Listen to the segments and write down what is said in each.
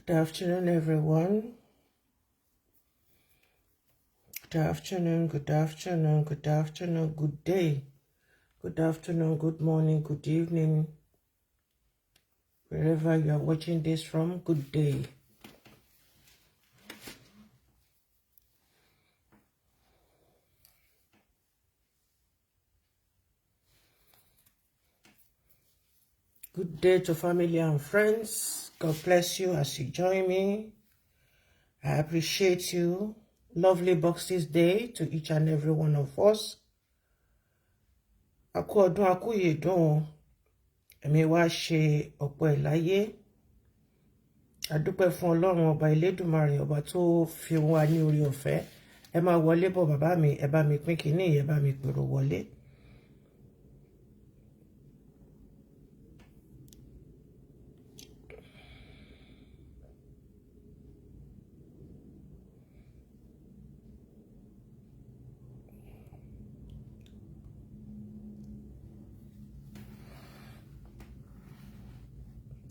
Good afternoon, everyone. Good afternoon, good afternoon, good afternoon, good day. Good afternoon, good morning, good evening. Wherever you are watching this from, good day. Good day to family and friends. God bless you as you join me. I appreciate you. Lovely Boxing Day to each and every one of us. A kú ọdún, a kú ìyèdún o. Ẹ̀mí wa ṣe ọ̀pọ̀ ẹ̀ láyé. A dúpẹ́ fún Ọlọ́run ọba Elédùmarè, ọba tó fi wá ní orí ọ̀fẹ́. Ẹ máa wọlé bọ̀, bàbá mi, ẹ bá mi pín kínní, ẹ bá mi pèrò wọlé.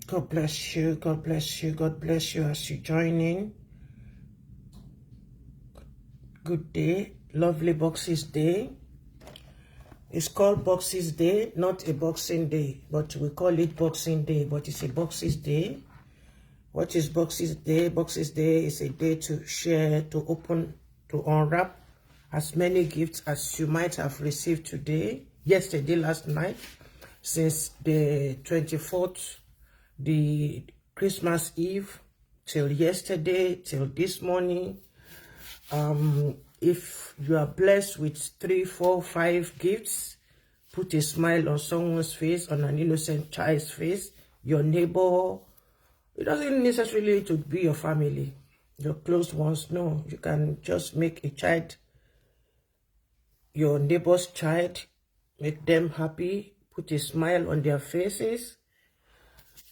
God bless you, God bless you, God bless you as you join in. Good day, lovely Boxes Day. It's called Boxes Day, not a Boxing Day, but we call it Boxing Day, but it's a Boxes Day. What is Boxes Day? Boxes Day is a day to share, to open, to unwrap as many gifts as you might have received today, yesterday, last night, since the 24th, the Christmas Eve, till yesterday, till this morning. If you are blessed with 3, 4, 5 gifts, put a smile on someone's face, on an innocent child's face, your neighbor. It doesn't necessarily to be your family, your close ones. No, you can just make a child, your neighbor's child, make them happy, put a smile on their faces,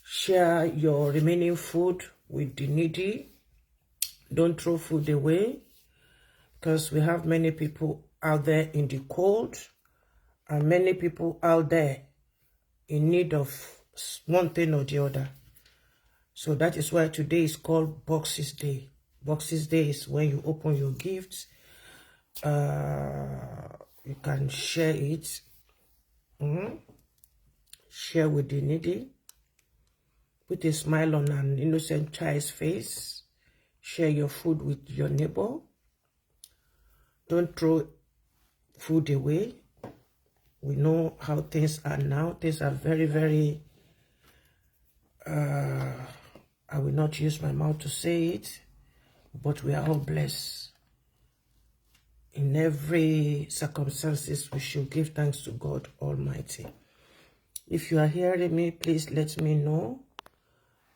share your remaining food with the needy. Don't throw food away, because we have many people out there in the cold and many people out there in need of one thing or the other. So that is why today is called Boxes Day. Boxes Day is when you open your gifts. You can share it. Share with the needy. Put a smile on an innocent child's face. Share your food with your neighbor. Don't throw food away. We know how things are now. Things are very, very... I will not use my mouth to say it, but we are all blessed. In every circumstances, we should give thanks to God Almighty. If you are hearing me, please let me know.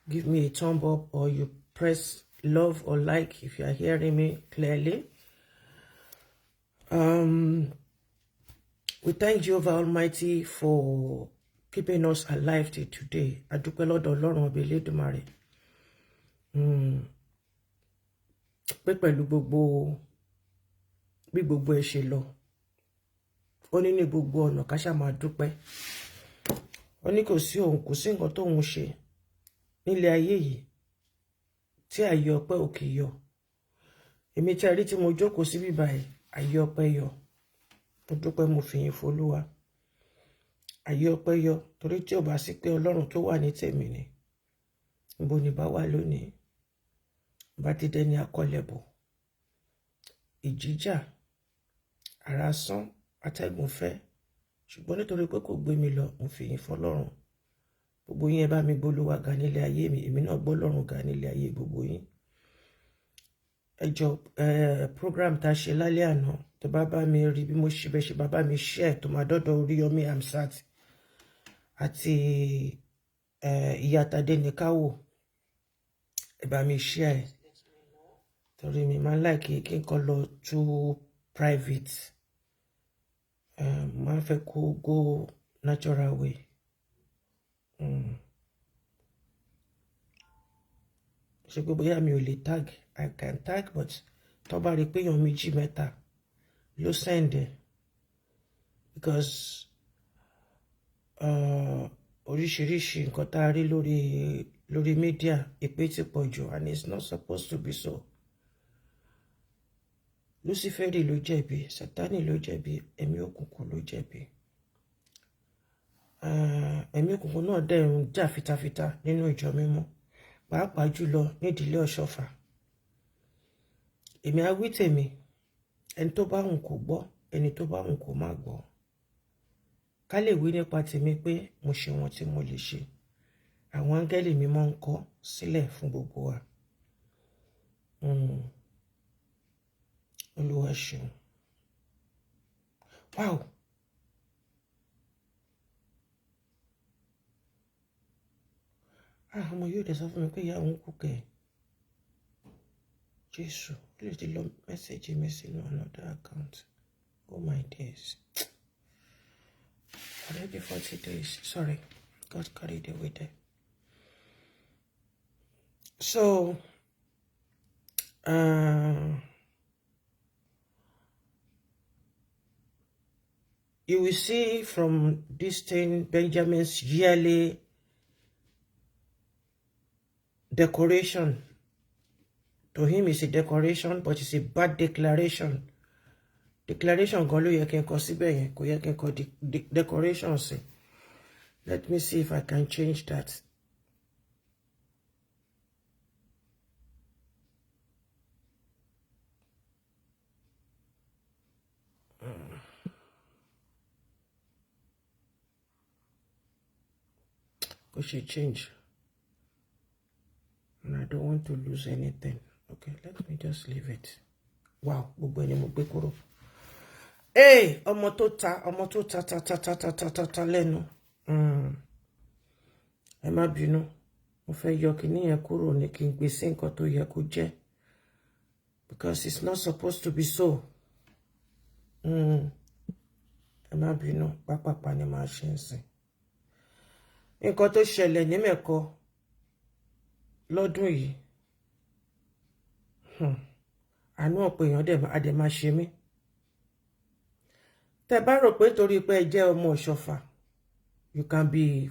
Give me a thumb up, or you press love or like if you are hearing me clearly. We thank Jehovah Almighty for keeping us alive till today. A dúpẹ́ lọ́dọ̀ Ọlọ́run ọba Elédùmarè. Pé pẹ̀lú gbogbo bí gbogbo ẹ ṣe lọ. Ó ní ní gbogbo ọ̀nà ká ṣá máa dúpẹ́. Ó ní kò sí òun, kò sí nǹkan tóun ṣe nílé ayé yìí tí àyè ọpẹ́ ò kì í yọ. Èmi tí a rí tí mo jókòó síbí báyìí, àyè ọpẹ́ yọ. Mo dúpẹ́, mo fìyìn f'Olúwa. Àyè ọpẹ́ yọ torí tí ò bá sí pé Ọlọ́run tó wà ní tèmi ni, níbo ni bá wà lónìí? Bá ti dẹni akọlẹ̀bọ̀, ìjìjà, àrá sán, atẹ́gùn fẹ́. Ṣùgbọ́n nítorí pé kò gbé mi lọ, mo fìyìn f'Ọlọ́run. Gbogbo yín ẹ bá mi gbólúwa ga nílé ayé mi, èmi náà gbọ́ Ọlọ́run ga nílé ayé gbogbo yín. Ẹ jọ̀ọ́, program tá a ṣe lálẹ́ àná, tó bá bá mi rí bí mo ṣe bẹ́ ṣe bá bá mi share tó máa dọ́dọ̀ Oríyọmí Hamzat àti Ìyá Tadéníkàwò, ẹ bá mi share. Torí mi máa ń like kí n kàn lọ too private. Máa ń fẹ́ kó go natural way. Ṣé pé bóyá mi ò lè tag, I can tag, but tó bá rí pé èèyàn méjì mẹ́ta ló send ẹ̀, because oríṣiríṣi nǹkan tá a rí lórí Lórí media, èpè ti pọ̀ jù, and it's not supposed to be so. Luciferi ló jẹ̀bi, Sátánì ló jẹ̀bi, ẹ̀mí òkùnkùn ló jẹ̀bi. Ẹ̀mí òkùnkùn náà dẹ̀ ń jà fitafita nínú ìjọ mímọ́, pàápàá jùlọ nídìílé Ọ̀ṣọ́fà. Èmi á wí tèmi, ẹni tó bá wùn kó gbọ́, ẹni tó bá wùn kó má gbọ́. Ká lè wí nípa tèmi pé mo ṣe wọn tí mo lè ṣe. Àwọn áńgẹ́lì mímọ́ ń kọ sílẹ̀ fún gbogbo wa. Olúwa ṣeun. Wow. Ah, ọmọ yóò dẹ̀ sọ fún mi pé ìyá òun kú kẹ̀. Jésù, ó lè ti lọ message mi sínú another account. Oh my days. Already 40 days. Sorry, got carried away there. So, you will see from this thing Benjamin's yearly decoration. To him, it's a decoration, but it's a bad declaration. Declaration gan ló yẹ kí n kọ síbẹ̀ yẹn, kò yẹ kí n kọ decoration sí. Let me see if I can change that. Kò ṣe change. And I don't want to lose anything. Okay, let me just leave it. Wow, gbogbo ẹni mo gbé kúrò. Hey, ọmọ tó ta, ọmọ tó ta ta ta ta ta ta ta ta lẹ́nu. Ẹ má bínú. Mo fẹ́ yọ kíní yẹn kúrò ní kí n gbé sí nǹkan tó yẹ kó jẹ́. Because it's not supposed to be so. Ẹ má bínú, pápápá ni màá ṣe ń sìn. Nǹkan tó ṣẹlẹ̀ ní Mẹ̀kọ lọ́dún yìí. Àánú ọ̀pọ̀ èèyàn dẹ̀ á dẹ̀ máa ṣe mí. Tẹ́ bá rò pé torí pé ẹ jẹ́ ọmọ Ọ̀ṣọ́fà, you can be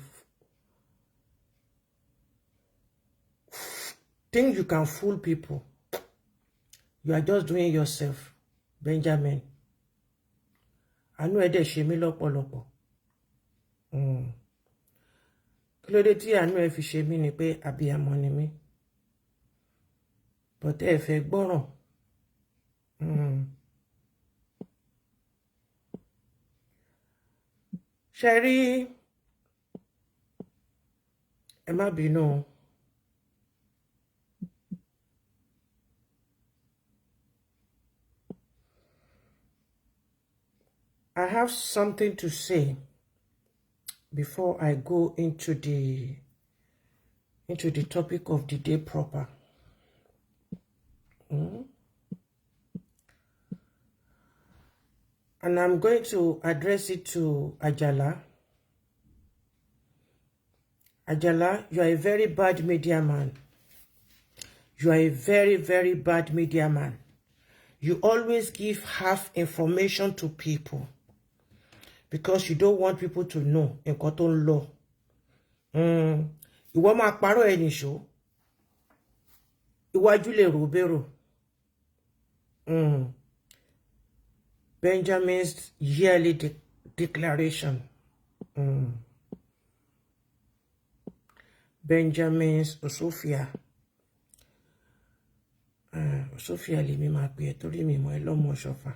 think you can fool people. You are just doing yourself, Benjamin. Àánú ẹ dẹ̀ ṣe mí lọ́pọ̀lọpọ̀. Kí ló dé tí àánú ẹ fi ṣe mí ni pé abiyamọ ni mí. But ẹ fẹ́ gbọ́ràn. Ṣe rí, ẹ má bínú o. I have something to say before I go into the topic of the day proper. And I'm going to address it to Ajala. Ajala, you are a very bad media man. You are a very, very bad media man. You always give half information to people because you don't want people to know nǹkan tó ń lọ. Ìwọ máa parọ́ ẹ nìṣó. Iwájú lè rò bérò. Benjamin's yearly declaration. Benjamin's Osofia. Osofia lèmi máa pè ẹ́ torí mi mọ̀ ẹ́ lọ́mọ Ọ̀ṣọ́fà.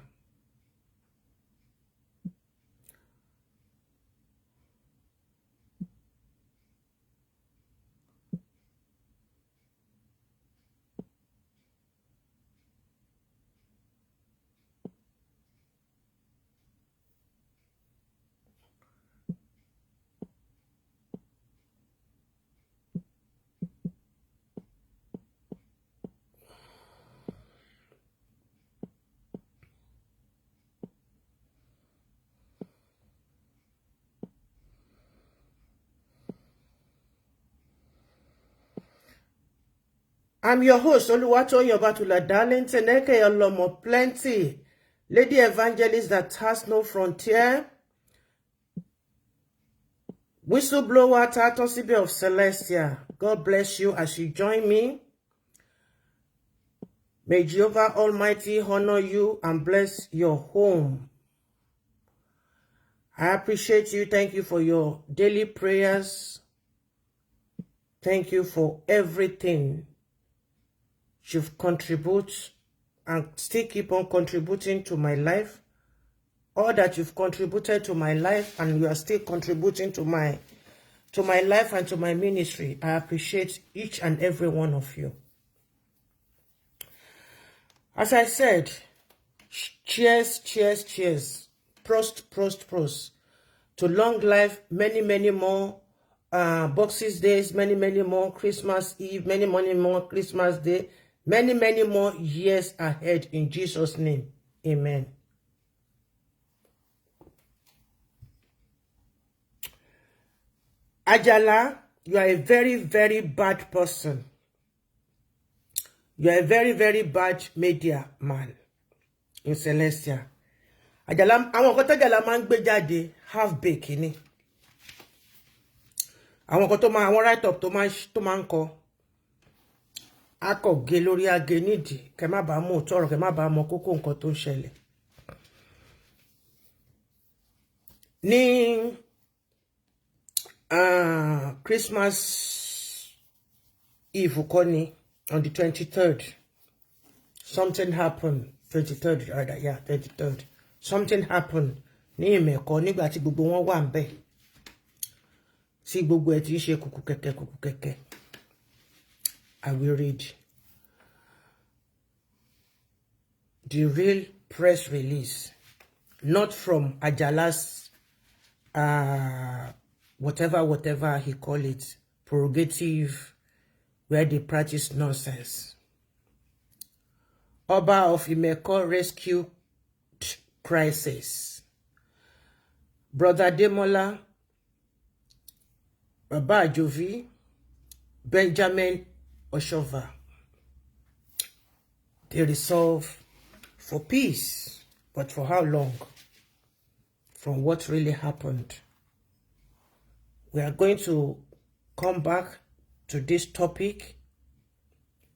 I'm your host, Oluwatoyin Obatula Darlington, aka Olomo Plenty, Lady Evangelist that has no frontier. Whistleblower Tatosibe of Celestia, God bless you as you join me. May Jehovah Almighty honor you and bless your home. I appreciate you. Thank you for your daily prayers. Thank you for everything you've contributed and still keep on contributing to my life. All that you've contributed to my life and you are still contributing to my life and to my ministry. I appreciate each and every one of you. As I said, cheers, cheers, cheers. Prost, prost, prost. To long life, many, many more Boxing Days, many, many more Christmas Eve, many, many more Christmas Day, many, many more years ahead in Jesus' name. Amen. Ajala, you are a very, very bad person. You are a very, very bad media man in Celestia. Àjàlá, àwọn nǹkan t'Àjàlá máa ń gbé jáde, half baked ni. Àwọn nǹkan tó máa, àwọn write up tó máa ń kọ. A kọ̀ gé lórí age nídìí, kẹ má bàa mú òótọ́ ọ̀rọ̀, kẹ má bàa mọ kókó nǹkan tó ń ṣẹlẹ̀. Ní Christmas Eve kọ́ ni, on the 23rd, something happened. 23rd, rather, yeah, 23rd. Something happened ní Ìmẹ̀kọ nígbà tí gbogbo wọn wà ńbẹ̀, tí gbogbo ẹ̀ ti ń ṣe kùkù kẹ̀kẹ́ kùkù kẹ̀kẹ́. I will read the real press release, not from Ajala's whatever he call it, prerogative, where they practice nonsense. Oba of Imeko rescue crisis. Brother Demola, Baba Ajovi, Benjamin Oshova. They resolve for peace, but for how long? From what really happened? We are going to come back to this topic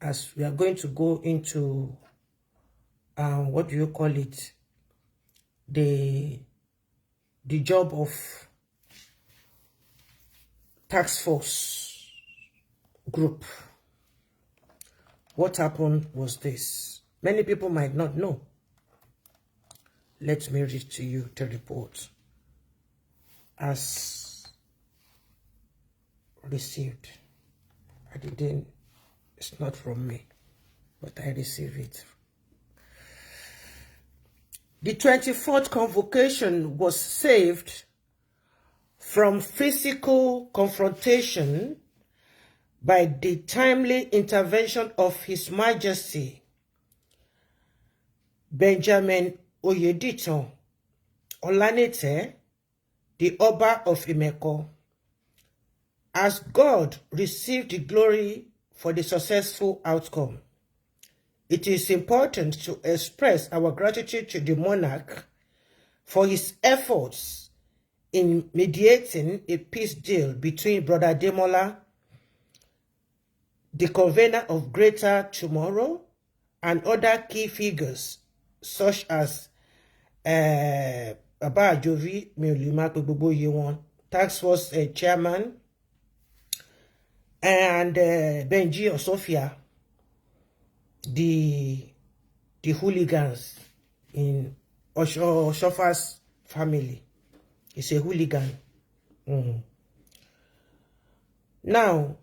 as we are going to go into what do you call it? The job of task force group. What happened was this. Many people might not know. Let me read to you the report as received. I didn't, it's not from me, but I received it. The 24th convocation was saved from physical confrontation by the timely intervention of His Majesty Benjamin Oyeditan Olanite, the Oba of Imeko, as God received the glory for the successful outcome. It is important to express our gratitude to the monarch for his efforts in mediating a peace deal between Brother Demola, the convener of Greater Tomorrow, and other key figures such as Baba Ajovi, mi ò lè máa pe gbogbo iye wọn, task force chairman, and Benji Osofia, the hooligans in Oshofa's family. He's a hooligan. Now,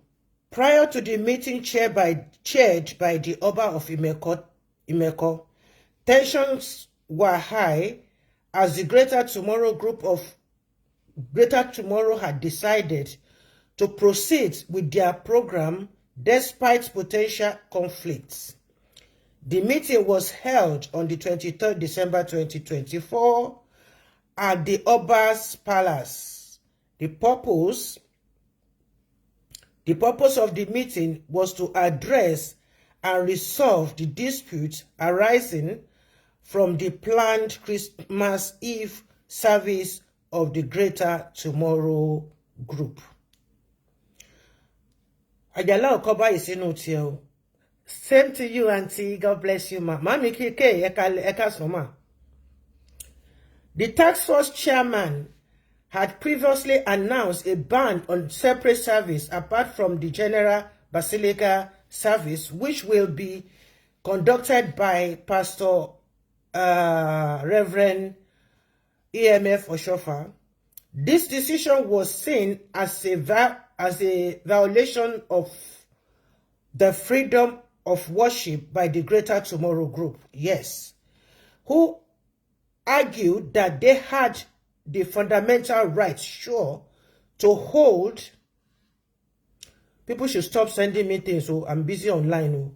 prior to the meeting chaired by the Oba of Imeko, tensions were high as the Greater Tomorrow group of Greater Tomorrow had decided to proceed with their program despite potential conflicts. The meeting was held on the 23rd December 2024 at the Oba's Palace. The purpose of the meeting was to address and resolve the dispute arising from the planned Christmas Eve service of the Greater Tomorrow Group. Àjàlá ọkọ báyìí sínú tiẹ̀ o. Same to you, aunty. God bless you, ma. Mami kíkẹ́, ẹ̀ka sàn ma. The task force chairman had previously announced a ban on separate service apart from the general basilica service, which will be conducted by Pastor Reverend EMF Oshofa. This decision was seen as a violation of the freedom of worship by the Greater Tomorrow Group. Yes, who argued that they had the fundamental right, sure, to hold. People should stop sending me things, so I'm busy online. Oh.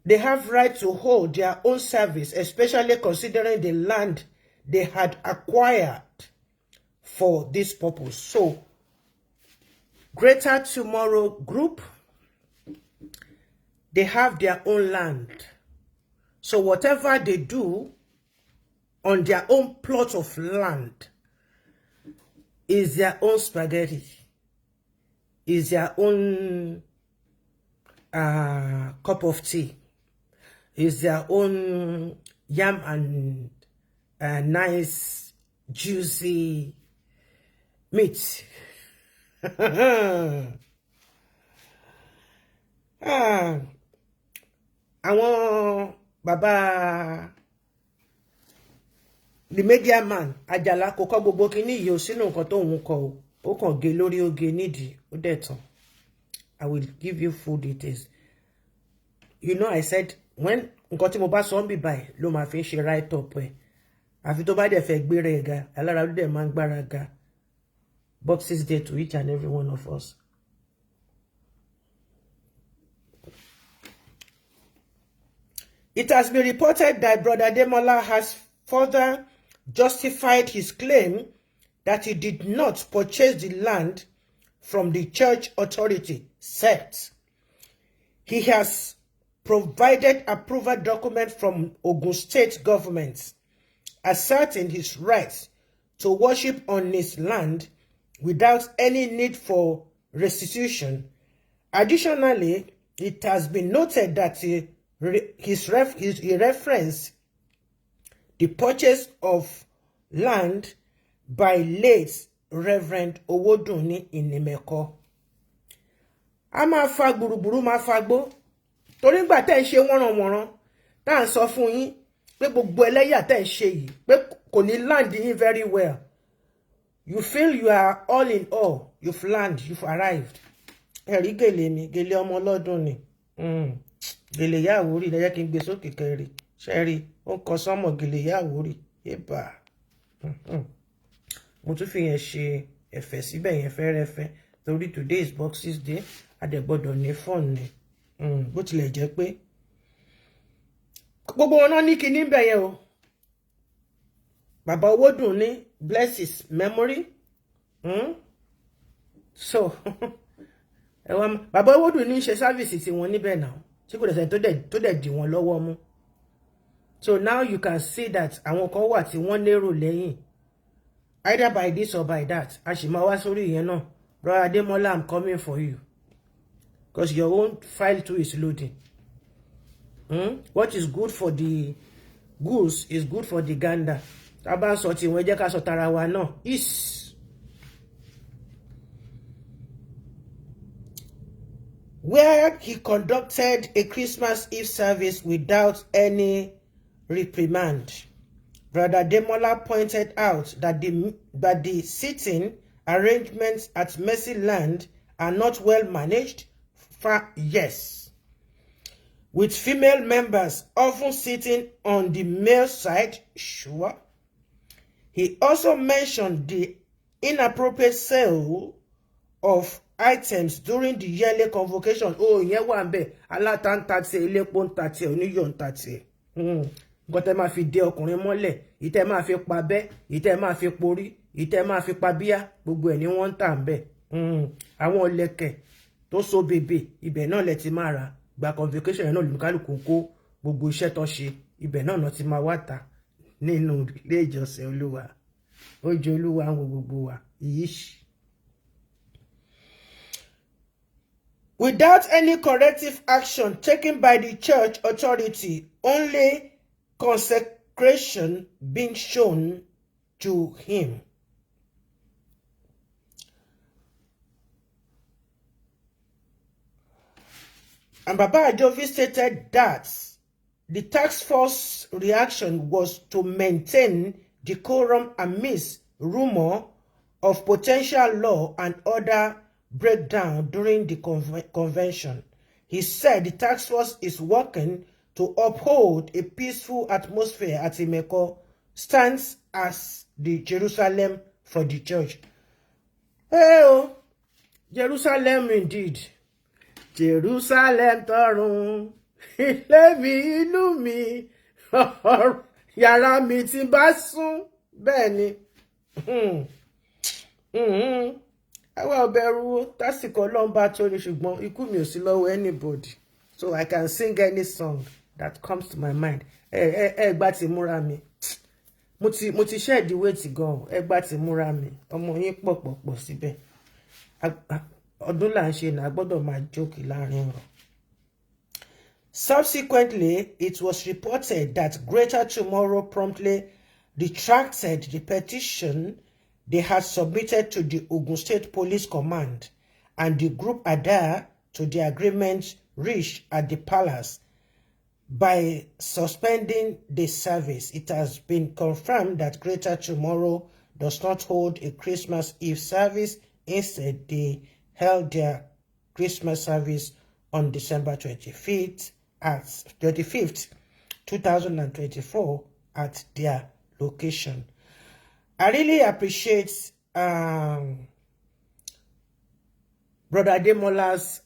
They have right to hold their own service, especially considering the land they had acquired for this purpose. So, Greater Tomorrow Group, they have their own land. So whatever they do on their own plot of land is their own spaghetti, is their own cup of tea, is their own yam and nice juicy meat. Ah, àwọn bàbá the media man Àjàlá kò kọ gbogbo kinní yìí ó sínú nǹkan tó ń kọ o. Ó kàn gé lórí, ó gé nídìí, ó dẹ̀ tán. I will give you full details. You know I said when nǹkan tí mo bá sọ ń bì báyìí ló máa fi ń ṣe write up ẹ̀, àfi tó bá dẹ̀ fẹ́ gbéra ẹ̀ ga alára ló dẹ̀ máa ń gbára ga. Boxing Day to each and every one of us. It has been reported that Brother Demola has further justified his claim that he did not purchase the land from the church authority, sect. He has provided approval document from Ogun State government asserting his rights to worship on his land without any need for restitution. Additionally, it has been noted that he referenced the purchase of land by late Reverend Owodunni Inimeko. A máa fa gbùrùgbùrù, máa fa gbó, torí ńgbà tẹ́ ń ṣe wọ́nranwọ̀nran, tá à ń sọ fún yín pé gbogbo ẹlẹ́yà tẹ́ ń ṣe yìí, pé kò ní land yín very well. You feel you are all in all, you've land, you've arrived. Ẹ̀rí gèlè mi, gèlè ọmọ ọlọ́dún ni. Gèlè ìyá Àwórì lẹ́yẹ́ kí n gbé sókè kẹrì ṣẹ́rí, ó ń kọ sánmọ̀, gèlè ìyá Àwórì yébà. Mo tún fi yẹn ṣe ẹ̀fẹ̀ síbẹ̀ yẹn fẹ́rẹ́fẹ́, torí today is Boxing Day, a dẹ̀ gbọ́dọ̀ ní fun ni. Bó tilẹ̀ jẹ́ pé gbogbo wọn náà ní kinní bẹ̀ yẹn o. Bàbá Owódùn ní, bless his memory. So ẹ wá, bàbá Owódùn ní ṣe service tí wọ́n níbẹ̀ náà, tí kò dẹ̀ sẹ́ni tó dẹ̀ dì wọ́n lọ́wọ́ mú. So now you can see that àwọn kan wà tí wọ́n lérò lẹ́yìn, either by this or by that. A sì máa wá sórí ìyẹn náà. Brother Ademola, I'm coming for you because your own file too is loading. What is good for the goose is good for the gander. Tá a bá ń sọ tiwọn, ẹ jẹ́ ká sọ tara wa náà is. Where he conducted a Christmas Eve service without any reprimand. Brother Demola pointed out that the seating arrangements at Mercy Land are not well managed. Yes. With female members often sitting on the male side, sure. He also mentioned the inappropriate sale of items during the yearly convocation. Oh, ìyẹn wà ń bẹ̀. Aláta ń ta tiẹ̀, elépo ń ta tiẹ̀, oníyọ̀ ń ta tiẹ̀. Nǹkan tẹ́ máa fi dé ọkùnrin mọ́lẹ̀, ìtẹ́ máa fi pa bẹ́, ìtẹ́ máa fi porí, ìtẹ́ máa fi pa bíyá, gbogbo ẹ̀ ni wọ́n ń tà ń bẹ̀. Àwọn ọlẹ́kẹ̀ tó so bèbè, ibẹ̀ náà lẹ ti máa rà. Gba convocation yẹn náà, lùkálùkù kó gbogbo iṣẹ́ tó ṣe, ibẹ̀ náà náà ti máa wá ta nínú ilé ìjọsìn Olúwa. Ó jẹ́ Olúwa ń wo gbogbo wa. Ìyíṣì. Without any corrective action taken by the church authority, only consecration being shown to him. And Baba Ajovi stated that the task force reaction was to maintain decorum amidst rumor of potential law and order breakdown during the convention. He said the task force is working to uphold a peaceful atmosphere at Imeko, stands as the Jerusalem for the church. Hey, oh, Jerusalem indeed. Jerusalem tọ̀run, ilé mi, inú mi, yàrá mi tí bá sùn, bẹ́ẹ̀ ni. Àwa ò bẹ̀rù tásìkò Ọlọ́run bá tó ní, ṣùgbọ́n ikú mi ò sí lọ́wọ́ anybody. So I can sing any song that comes to my mind. Ẹ ẹ ẹ gbá ti múra mi. Mo ti shed weight gan. Ẹ gbá ti múra mi. Ọmọ yín pọ̀ pọ̀ pọ̀ síbẹ̀. Ọdún là ń ṣe náà, gbọ́dọ̀ máa jókè láàrin ọ̀rọ̀. Subsequently, it was reported that Greater Tomorrow promptly retracted the petition they had submitted to the Ogun State Police Command, and the group adhered to the agreement reached at the palace by suspending the service. It has been confirmed that Greater Tomorrow does not hold a Christmas Eve service. Instead, they held their Christmas service on December 25th at 25th, 2024 at their location. I really appreciate Brother Demola's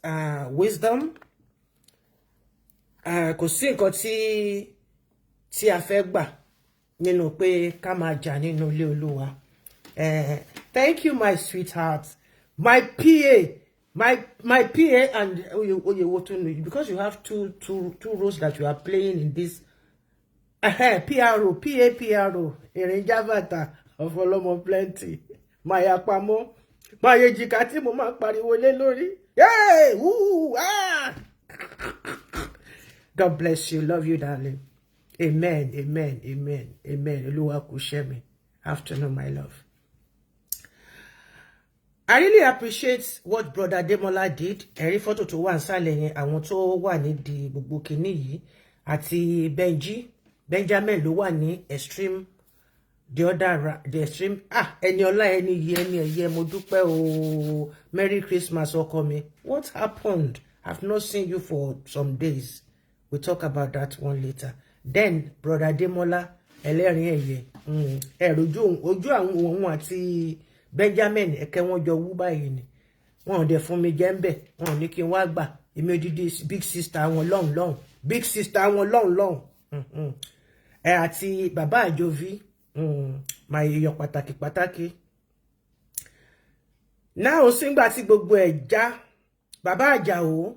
wisdom. Kò sí nǹkan tí a fẹ́ gbà nínú pé ká máa jà nínú ilé Olúwa. Thank you, my sweetheart, my PA, my PA and Oyewotunu, because you have two roles that you are playing in this PRO, PA PRO, Erinjavata of Olomo Plenty, my apamọ́, my èjìká tí mo máa pariwo lé lórí. Hey, woo, ah! God bless you. Love you, darling. Amen, amen, amen, amen. Olúwa kú iṣẹ́ mi. Afternoon, my love. I really appreciate what Brother Demola did. Ẹ̀rí fọ́tò tó wà nísàlẹ̀ yẹn, àwọn tó wà nídìí gbogbo kinní yìí àti Benji Benjamin ló wà ní extreme, the other, the extreme. Ah, ẹni ọlá, ẹni yìí, ẹni ẹ̀yẹ, mo dúpẹ́ o. Merry Christmas, ọkọ mi. What happened? I've not seen you for some days. We talk about that one later. Then Brother Demola ẹlẹ́rìn ẹ̀yẹ, ẹ̀rọ ojú àwọn òun àti Benjamin ẹ̀kẹ́ wọn jọ wú báyìí ni. Wọn ò dẹ̀ fún mi jẹ́ ń bẹ̀, wọn ò ní kí n wá gbà. Èmi odidi big sister wọn lọ́hùn lọ́hùn, big sister wọn lọ́hùn lọ́hùn. Ẹ àti bàbá àjòví, máa èèyàn pàtàkì pàtàkì náà. Ó sígbà tí gbogbo ẹ̀ já, bàbá àjàó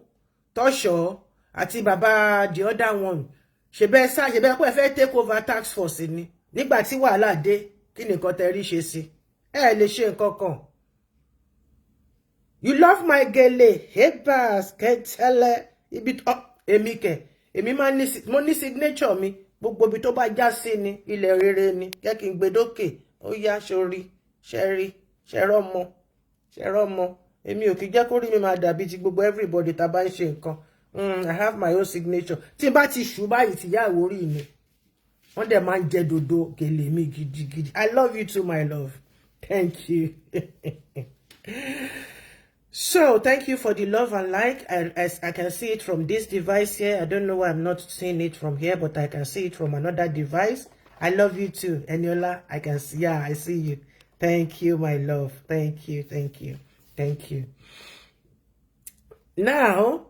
tọ́ṣọ̀ àti bàbá the other one ṣe bẹ́ẹ̀ sá ṣe bẹ́ẹ̀ pé ẹ fẹ́ take over task force ni. Nígbà tí wàhálà dé, kí nìkan tẹ rí ṣe sí? Ẹ lè ṣe nǹkan kan. You love my gele hebas kẹtẹlẹ ibi èmi kẹ, èmi máa ní, mo ní signature mi. Gbogbo ibi tó bá já sí ni ilẹ̀ rere ni. Jẹ́ kí n gbé dókè. Ó yá, sórí ṣẹ́rí ṣẹ́rọ́mọ ṣẹ́rọ́mọ. Èmi ò kì í jẹ́ kó rí mi máa dàbí ti gbogbo everybody tá a bá ń ṣe nǹkan. I have my own signature. Tí n bá ti ṣù báyìí, ti yá àwórí mi, wọ́n dẹ̀ máa ń jẹ dodo gèlè mi gidigidi. I love you too, my love. Thank you. So thank you for the love and like. As I can see it from this device here. I don't know why I'm not seeing it from here, but I can see it from another device. I love you too, Eniola. I can see. Yeah, I see you. Thank you, my love. Thank you, thank you, thank you. Now,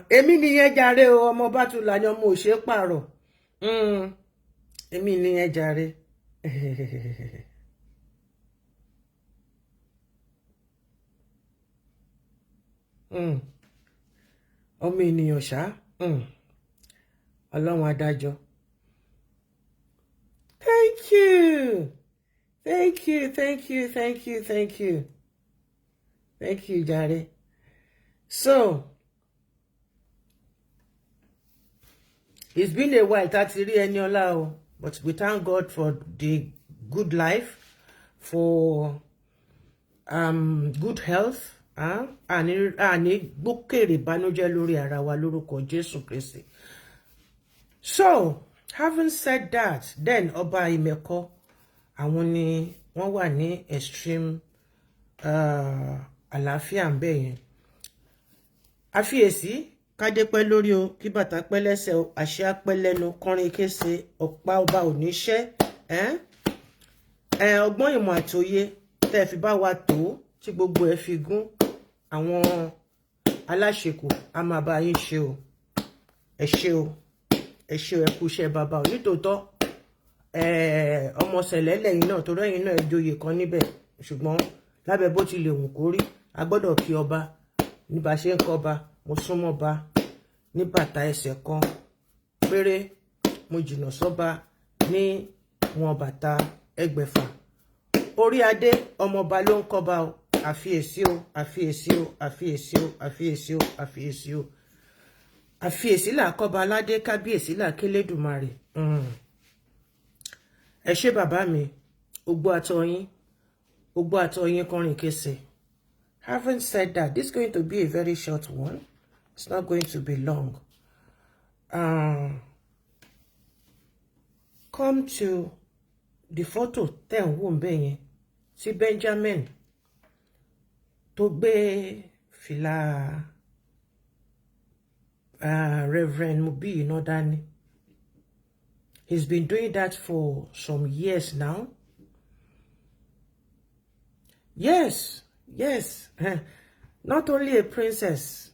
èmi nìyẹn jàre o, ọmọ Bátúlà ni, ọmọ òṣè pààrọ̀. Èmi nìyẹn jàre. Ọmọ ènìyàn ṣá. Ọlọ́run adájọ́. Thank you. Thank you, thank you, thank you, thank you. Thank you, jàre. So it's been a while tá ti rí Ẹniọlá o, but we thank God for the good life, for good health. Àní gbókèrè ìbànújẹ́ lórí ara wa lórúkọ Jésù Kristi. So having said that, then Ọba Ìmẹ̀kọ, àwọn ni wọ́n wà ní extreme àlàáfíà ń bẹ̀ yẹn. Àfiyèsí, kádé pẹ́ lórí o, kí bàtà pẹ́ lẹ́sẹ̀ o, àṣẹ pẹ́ lẹ́nu, kọrin kése, ọ̀pá ọba ò ní ṣẹ́. Ọgbọ́n, ìmọ̀ àti òye tẹ́ fi bá wa tó tí gbogbo ẹ̀ fi gún, àwọn aláṣekù á máa bá yín ṣe o. Ẹ ṣé o, ẹ ṣé o, ẹ kú iṣẹ́ bàbá o. Nítòótọ́, ọmọ sẹ̀lẹ̀ lẹ́yìn náà, torí ẹ̀yin náà ẹ joyè kan níbẹ̀, ṣùgbọ́n lábẹ́ bó ti lè wù kó rí, a gbọ́dọ̀ kí ọba ní bá ṣe ń kọ́ba. Mo súnmọ́ ba ní bàtà ẹsẹ̀ kan péré, mo jìnnà sọ́ba ní wọn bàtà 600. Orí adé, ọmọọba ló ń kọ́ba o. Àfiyèsí o, àfiyèsí o, àfiyèsí o, àfiyèsí o, àfiyèsí o, àfiyèsí là kọ́ba aládé, kábíyèsí là kélédùmarè. Ẹ ṣé bàbá mi, ogbó àtọyín, ogbó àtọyín kọrin kése. Having said that, this is going to be a very short one. It's not going to be long. Come to the photo tẹ́ ń wò ń bẹ̀ yẹn, tí Benjamin tó gbé fìlà Reverend Mubi dání. He's been doing that for some years now. Yes. Not only a princess,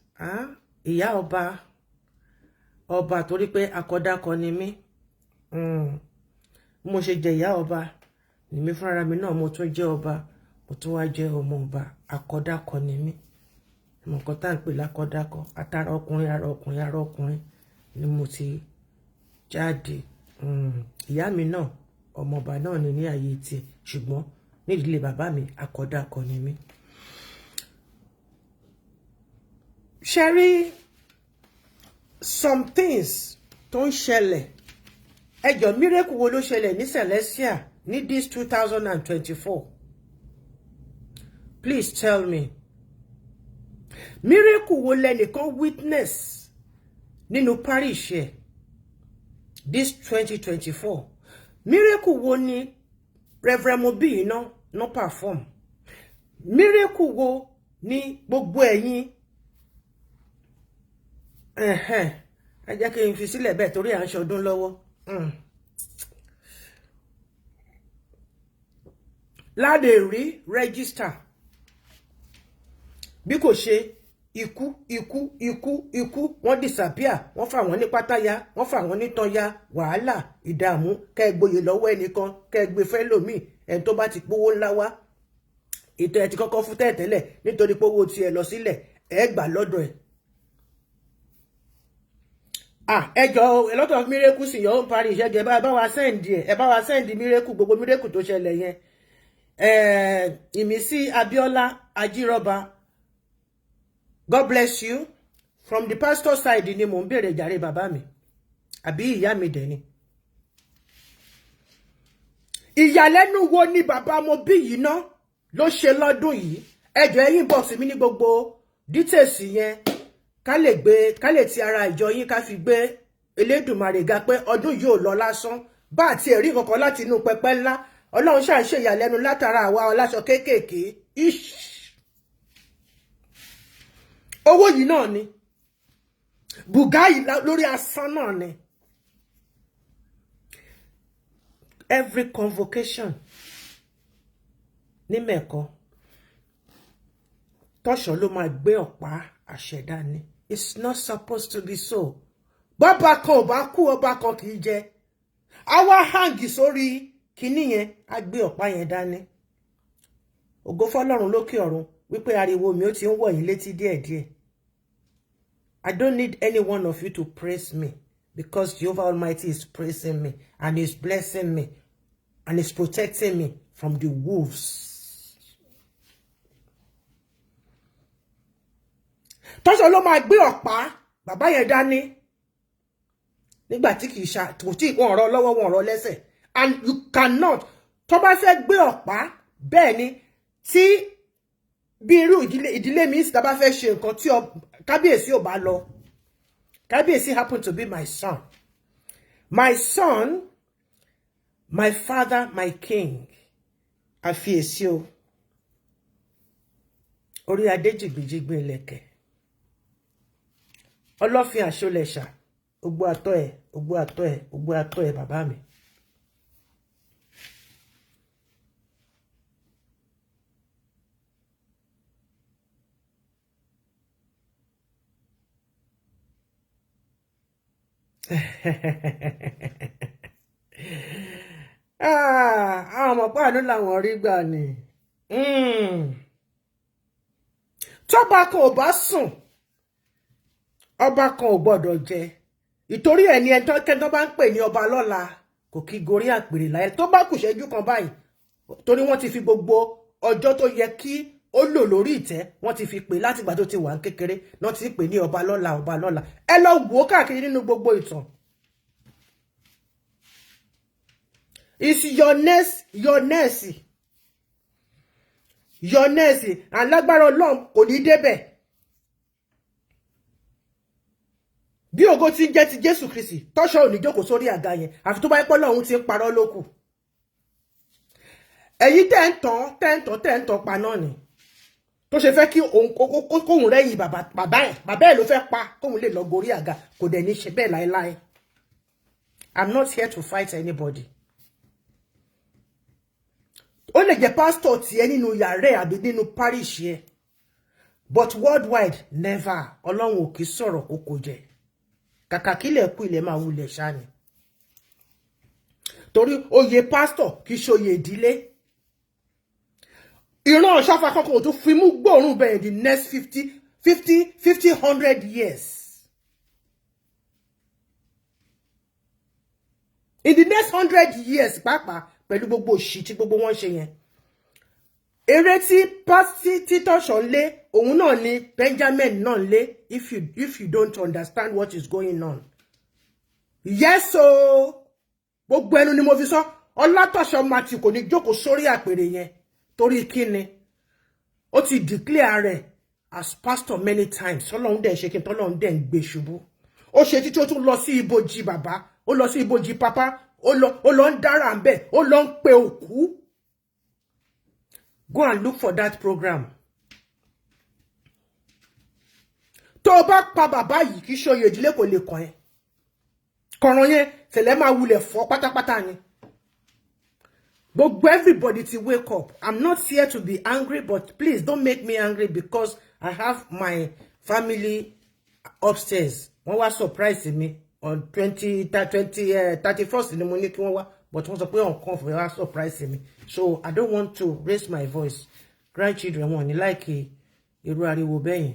ìyá ọba, ọba, torí pé akọdákọ ni mí. Mo ṣe jẹ ìyá ọba, ni mi fúnra mi náà mo tún jẹ́ ọba, mo tún wá jẹ́ ọmọ ọba. Akọdákọ ni mí. Mo nǹkan tá à ń pè lákọdákọ, atara ọkùnrin, ara ọkùnrin, ara ọkùnrin ni mo ti jáde. Ìyá mi náà, ọmọọba náà ni ní ààyè tiẹ̀, ṣùgbọ́n nídìílé bàbá mi, akọdákọ ni mí. Ṣe rí some things tó ń ṣẹlẹ̀? Ẹjọ́, miracle wo ló ṣẹlẹ̀ ní Celestial ní this 2024? Please tell me, miracle wo lẹnìkan witness nínú parish ẹ̀ this 2024? Miracle wo ni Reverend Mobi iná no perform? Miracle wo ni gbogbo ẹ̀yin? Ẹ jẹ́ kí n fi sílẹ̀ bẹ́ẹ̀ torí à ń ṣọdún lọ́wọ́. Láde rí register bí kò ṣe ikú, ikú, ikú, ikú, wọ́n disappear, wọ́n fà wọ́n ní pátáyà, wọ́n fà wọ́n ní tọ́yà, wàhálà, ìdààmú, kẹ́ ẹ gboyè lọ́wọ́ ẹnìkan, kẹ́ ẹ gbé fẹ́ lòmíì, ẹni tó bá ti pówó ńlá wá, ètò ẹ ti kọ́kọ́ fún tẹ́ẹ̀tẹ́lẹ̀, nítorí pé owó tiẹ̀ lọ sílẹ̀, ẹ gbà lọ́dọ̀ ẹ̀. Ah, ẹ jọ, a lot of miracles in your own parish. Ẹ jẹ́ bá wa send ẹ, ẹ bá wa send miracle, gbogbo miracle tó ṣẹlẹ̀ yẹn. Ìmísí Abíọ́lá Ajírọ́ba, God bless you. From the pastor side ni mò ń béèrè jàre, bàbá mi àbí ìyá mi dẹ̀ ni. Ìyàlẹ́nu wo ni bàbá mo bí yìí ná ló ṣe lọ́dún yìí? Ẹ jọ̀ọ́, ẹ inbox mi ní gbogbo details yẹn, ká lè gbé, ká lè ti ara ìjọ yín, ká fi gbé Elédùmarè ga pé ọdún yìí ò lọ lásán. Bá àti ẹ̀rí kankan láti inú pẹpẹ ńlá, Ọlọ́run ṣáà ń ṣe ìyàlẹ́nu látara àwa ọláṣọ kéékèèké. Ish, owó yìí náà ni bùgá yìí lórí asán náà ni. Every convocation ní mẹ́ẹ̀kọ́ tọ́ṣọ̀ ló máa gbé ọ̀pá àṣẹ dání. It's not supposed to be so. Bọ́ba kan ò bá kú, ọba kan kì í jẹ, àwa hang sórí kinní yẹn, á gbé ọ̀pá yẹn dání. Ògo fọ́lọ́run lókè ọ̀run wípé ariwo mi ó ti ń wọ̀ yín létí díẹ̀díẹ̀. I don't need any one of you to praise me because Jehovah Almighty is praising me and is blessing me and is protecting me from the wolves. Tọ́ṣọ̀ ló máa gbé ọ̀pá bàbá yẹn dání nígbà tí kì í ṣe kò tí wọn ọ̀rọ̀ lọ́wọ́, wọn ọ̀rọ̀ lẹ́sẹ̀, and you cannot. Tó bá fẹ́ gbé ọ̀pá bẹ́ẹ̀ ni, tí bí irú ìdílé mi sì tá bá fẹ́ ṣe nǹkan, tí kábíyèsí ò bá lọ, kábíyèsí happen to be my son, my son, my father, my king. Àfiyèsí o, orí adé jìgbìjìgbì ìlẹ̀kẹ̀, ọlọ́fin àṣọlẹ̀ṣà, ogbó àtọ́ ẹ̀, ogbó àtọ́ ẹ̀, ogbó àtọ́ ẹ̀, bàbá mi. Àwọn ọmọ pàánù làwọn rí gbà ni. Tọ́ba kan ò bá sùn, ọba kan ò gbọ́dọ̀ jẹ. Ìtorí ẹ̀ ní ẹni tó bá ń pè ní ọba lọ́la kò kí gorí àpèrè láyé tó bá kù ṣẹ́jú kan báyìí, torí wọ́n ti fi gbogbo ọjọ́ tó yẹ kí ó lò lórí ìtẹ́, wọ́n ti fi pè látìgbà tó ti wà ní kékeré náà, ti pè ní ọba lọ́la, ọba lọ́la. Ẹ lọ wò ó káàkiri nínú gbogbo ìtàn. It's your next, your next, your next. Alágbára Ọlọ́run, kò ní débẹ̀. Bí ògo ti ń jẹ́ ti Jésù Kristi, Tọ́ṣọ́ ò ní jókòó sórí àga yẹn, àfi tó bá yẹ pé Ọlọ́run ti ń parọ́ lókù. Ẹ̀yin tẹ́ ń tàn, tẹ́ ń tàn, tẹ́ ń tàn pa náà ni tó ṣe fẹ́ kí òun kóhun rẹ́yìn bàbá ẹ̀. Bàbá ẹ̀ ló fẹ́ pa kóhun lè lọ gorí àga. Kò dẹ̀ ní ṣe bẹ́ẹ̀ láéláé. I'm not here to fight anybody. Ó lè jẹ́ pásítọ̀ tiẹ̀ nínú yàrá ẹ̀ àbí nínú parish ẹ̀, but worldwide, never. Ọlọ́run ò kì í sọ̀rọ̀ kókó jẹ. Kàkà kílẹ̀ kú, ilẹ̀ máa wulẹ̀ ṣá ni, torí oyè pásítọ̀ kì í ṣe oyè ìdílé. Ìran Ọ̀ṣọ́fà kankan ò tún fi mú gbóòórùn bẹ́ẹ̀ the next 50 50 50 100 years. In the next 100 years pàápàá, pẹ̀lú gbogbo òṣì tí gbogbo wọn ṣe yẹn, eré tí pásítì títọ̀ṣọ̀ ń lé, òun náà ni Benjamin náà ń lé. If you don't understand what is going on, yes o, gbogbo ẹnu ni mo fi sọ, Ọlátọ̀ṣọ́ Matthew kò ní jókòó sórí àpèrè yẹn. Torí kíni? Ó ti declare rẹ̀ as pastor many times. Tọ́lọ́run dẹ̀ ṣe kí n tọ́lọ́run dẹ̀ ń gbé ṣubú. Ó ṣe títí ó tún lọ sí ibojì bàbá, ó lọ sí ibojì pápá, ó lọ ń dára ń bẹ̀, ó lọ ń pe òkú. Go and look for that program. Tó o bá pa bàbá yìí, kì í ṣe oyè ìdílé kò lè kàn ẹ́. Kọ̀ràn yẹn tẹ̀lẹ́ máa wulẹ̀ fọ́ pátápátá ni. Gbogbo everybody ti wake up. I'm not here to be angry, but please don't make me angry because I have my family upstairs. Wọ́n wá surprise mi on twenty twenty 31st ni mo ní kí wọ́n wá, but wọ́n sọ pé ọ̀kan fún wá surprise mi, so I don't want to raise my voice. Grandchildren wọn ní like irú ariwo bẹ́yẹn.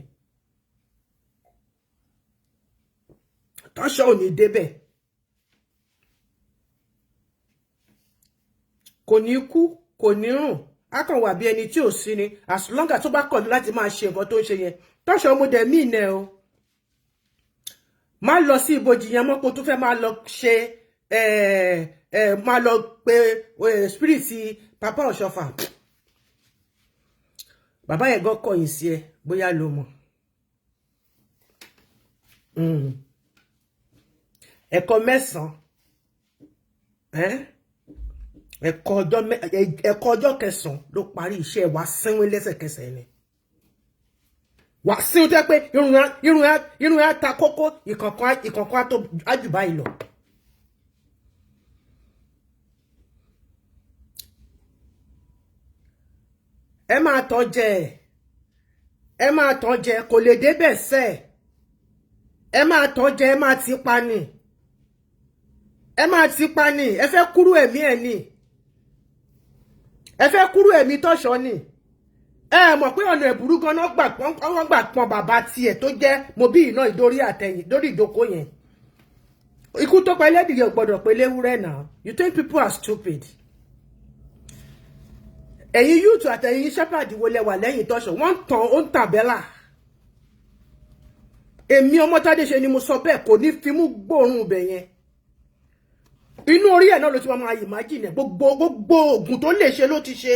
Tọ́ṣọ́ ò ní débẹ̀, kò ní kú, kò ní rùn, á kàn wà bí ẹni tí ò sí ni, as long as tó bá kọ̀ láti máa ṣe nǹkan tó ń ṣe yẹn. Tọ́ṣọ́, mo dẹ̀ mí ìnẹ o, má lọ sí ibojì yẹn mọ́, kó tó fẹ́ máa lọ ṣe, máa lọ pe spirit Papa Ọ̀ṣọ́fà. Bàbá yẹn gan kọ̀yìn sí ẹ, bóyá ló mọ̀. Ẹ̀kọ́ mẹ́sàn-án, ẹ̀kọ́ ọjọ́ kẹsàn-án ló parí iṣẹ́ wa. Sínwín lẹ́sẹ̀kẹsẹ̀ ni wà sínwín tó yẹ pé irun á ta kókó, ìkọ̀kan ìkọ̀kan á tó ájù báyìí lọ. Ẹ máa tàn jẹ, ẹ máa tàn jẹ, kò lè débẹ̀ sẹ́ẹ̀. Ẹ máa tàn jẹ, ẹ máa ti pa ni, ẹ máa ti pa ni. Ẹ fẹ́ kúrú ẹ̀mí ẹ̀ ni, ẹ fẹ́ kúrú ẹ̀mí Tọ́ṣọ́ ni. Ẹ mọ̀ pé ọ̀nà ẹ̀bùrú gan-an gbà, wọ́n gbà pọn bàbá tiẹ̀ tó jẹ́ mo bí iná ìdórí àtẹ̀yìn lórí ìjókòó yẹn. Ikú tó pa ẹlẹ́dìyẹ ò gbọ́dọ̀ pé léwúrẹ́ náà. You think people are stupid? Ẹ̀yin youth àtẹ̀yìn shepherd wo lẹ wà lẹ́yìn Tọ́ṣọ̀? Wọ́n ń tàn, ó ń tàbẹ́là. Èmi Ọmọ́tádé ṣe ni mo sọ bẹ́ẹ̀, kò ní fimú gbóòórùn ibẹ̀ yẹn. Inú orí ẹ̀ náà ló ti máa imagine. Gbogbo oògùn tó lè ṣe ló ti ṣe,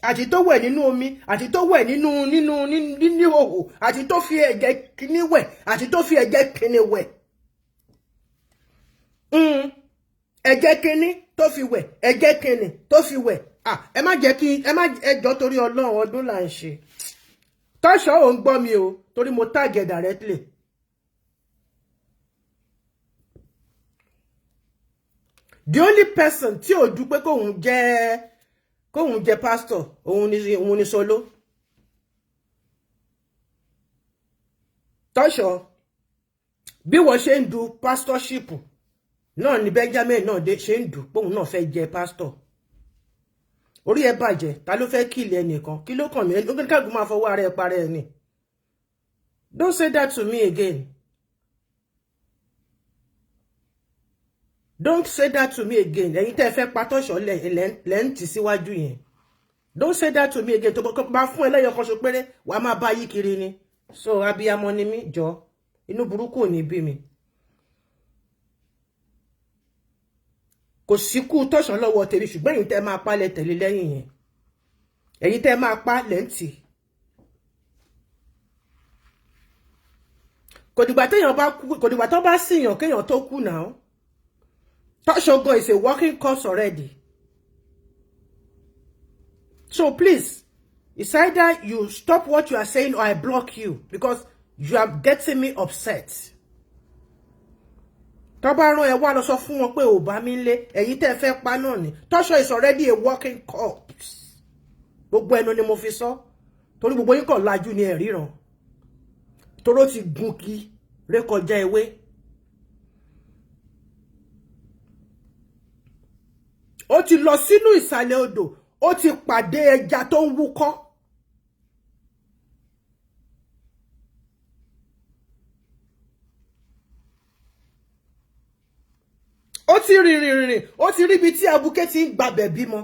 àti tó wẹ̀ nínú omi, àti tó wẹ̀ nínú ìhòhò, àti tó fi ẹ̀jẹ̀ kíní wẹ̀, àti tó fi ẹ̀jẹ̀ kíní wẹ̀, ẹ̀jẹ̀ kíní tó fi wẹ̀, ẹ̀jẹ̀ kíní tó fi wẹ̀. Ẹ má jẹ́ kí ẹ má ẹjọ́ torí Ọlọ́run, ọdún là ń ṣe. Tọ́ṣọ́ ò ń gbọ́ mi o, torí mo tag ẹ̀ directly. The only person tí ò dúpẹ́ kóun jẹ́ pastor, òun ni Solo. Tọ́ṣọ́, bí wọ́n ṣe ń du pastorship náà ni Benjamin náà ṣe ń dù póun náà fẹ́ jẹ pastor. Orí ẹ bàjẹ́. Ta ló fẹ́ kill ẹnìkan? Kí ló kàn mí? Oníkàgùn máa fọwọ́ ara ẹ parẹ́ ẹ ni. Don't say that to me again. Don't say that to me again. Ẹ̀yin tẹ́ ẹ fẹ́ pa Tọ́ṣọ̀ lẹ́ ń tì síwájú yẹn. Don't say that to me again. Tó bá fún ẹ lẹ́yọ̀ kan ṣo péré, wàá máa bá yí kiri ni. So abiyamọ ni mí, jọ, inú burúkú ò ní bí mi. Kò síkú Tọ́ṣọ̀ lọ́wọ́ tèmi, ṣùgbọ́n ẹ̀yin tẹ́ máa pa lẹ tẹ̀lé lẹ́yìn yẹn, ẹ̀yin tẹ́ máa pa lẹ́ ń tì. Kò dìgbà téèyàn bá kú, kò dìgbà tó bá síyàn kéèyàn tó kú náà. Tọ́ṣọ̀ gan is a working corpse already. So please, it's either you stop what you are saying or I block you, because you are getting me upset. Tó bá rán ẹ wá, lọ sọ fún wọn pé ò bá mi lé. Ẹ̀yin tẹ́ fẹ́ pa náà ni. Tọ́ṣọ̀ is already a working corpse. Gbogbo ẹnu ni mo fi sọ, torí gbogbo yín kàn lajú ni ẹ̀ ríran, toró ti gun kí rékọjá ewé. Ó ti lọ sínú ìsàlẹ̀ odò, ó ti pàdé ẹja tó ń wúkọ́. Ó ti rìn rìn rìn, ó ti ríbi tí abuké ti ń gbabẹ̀ bímọ.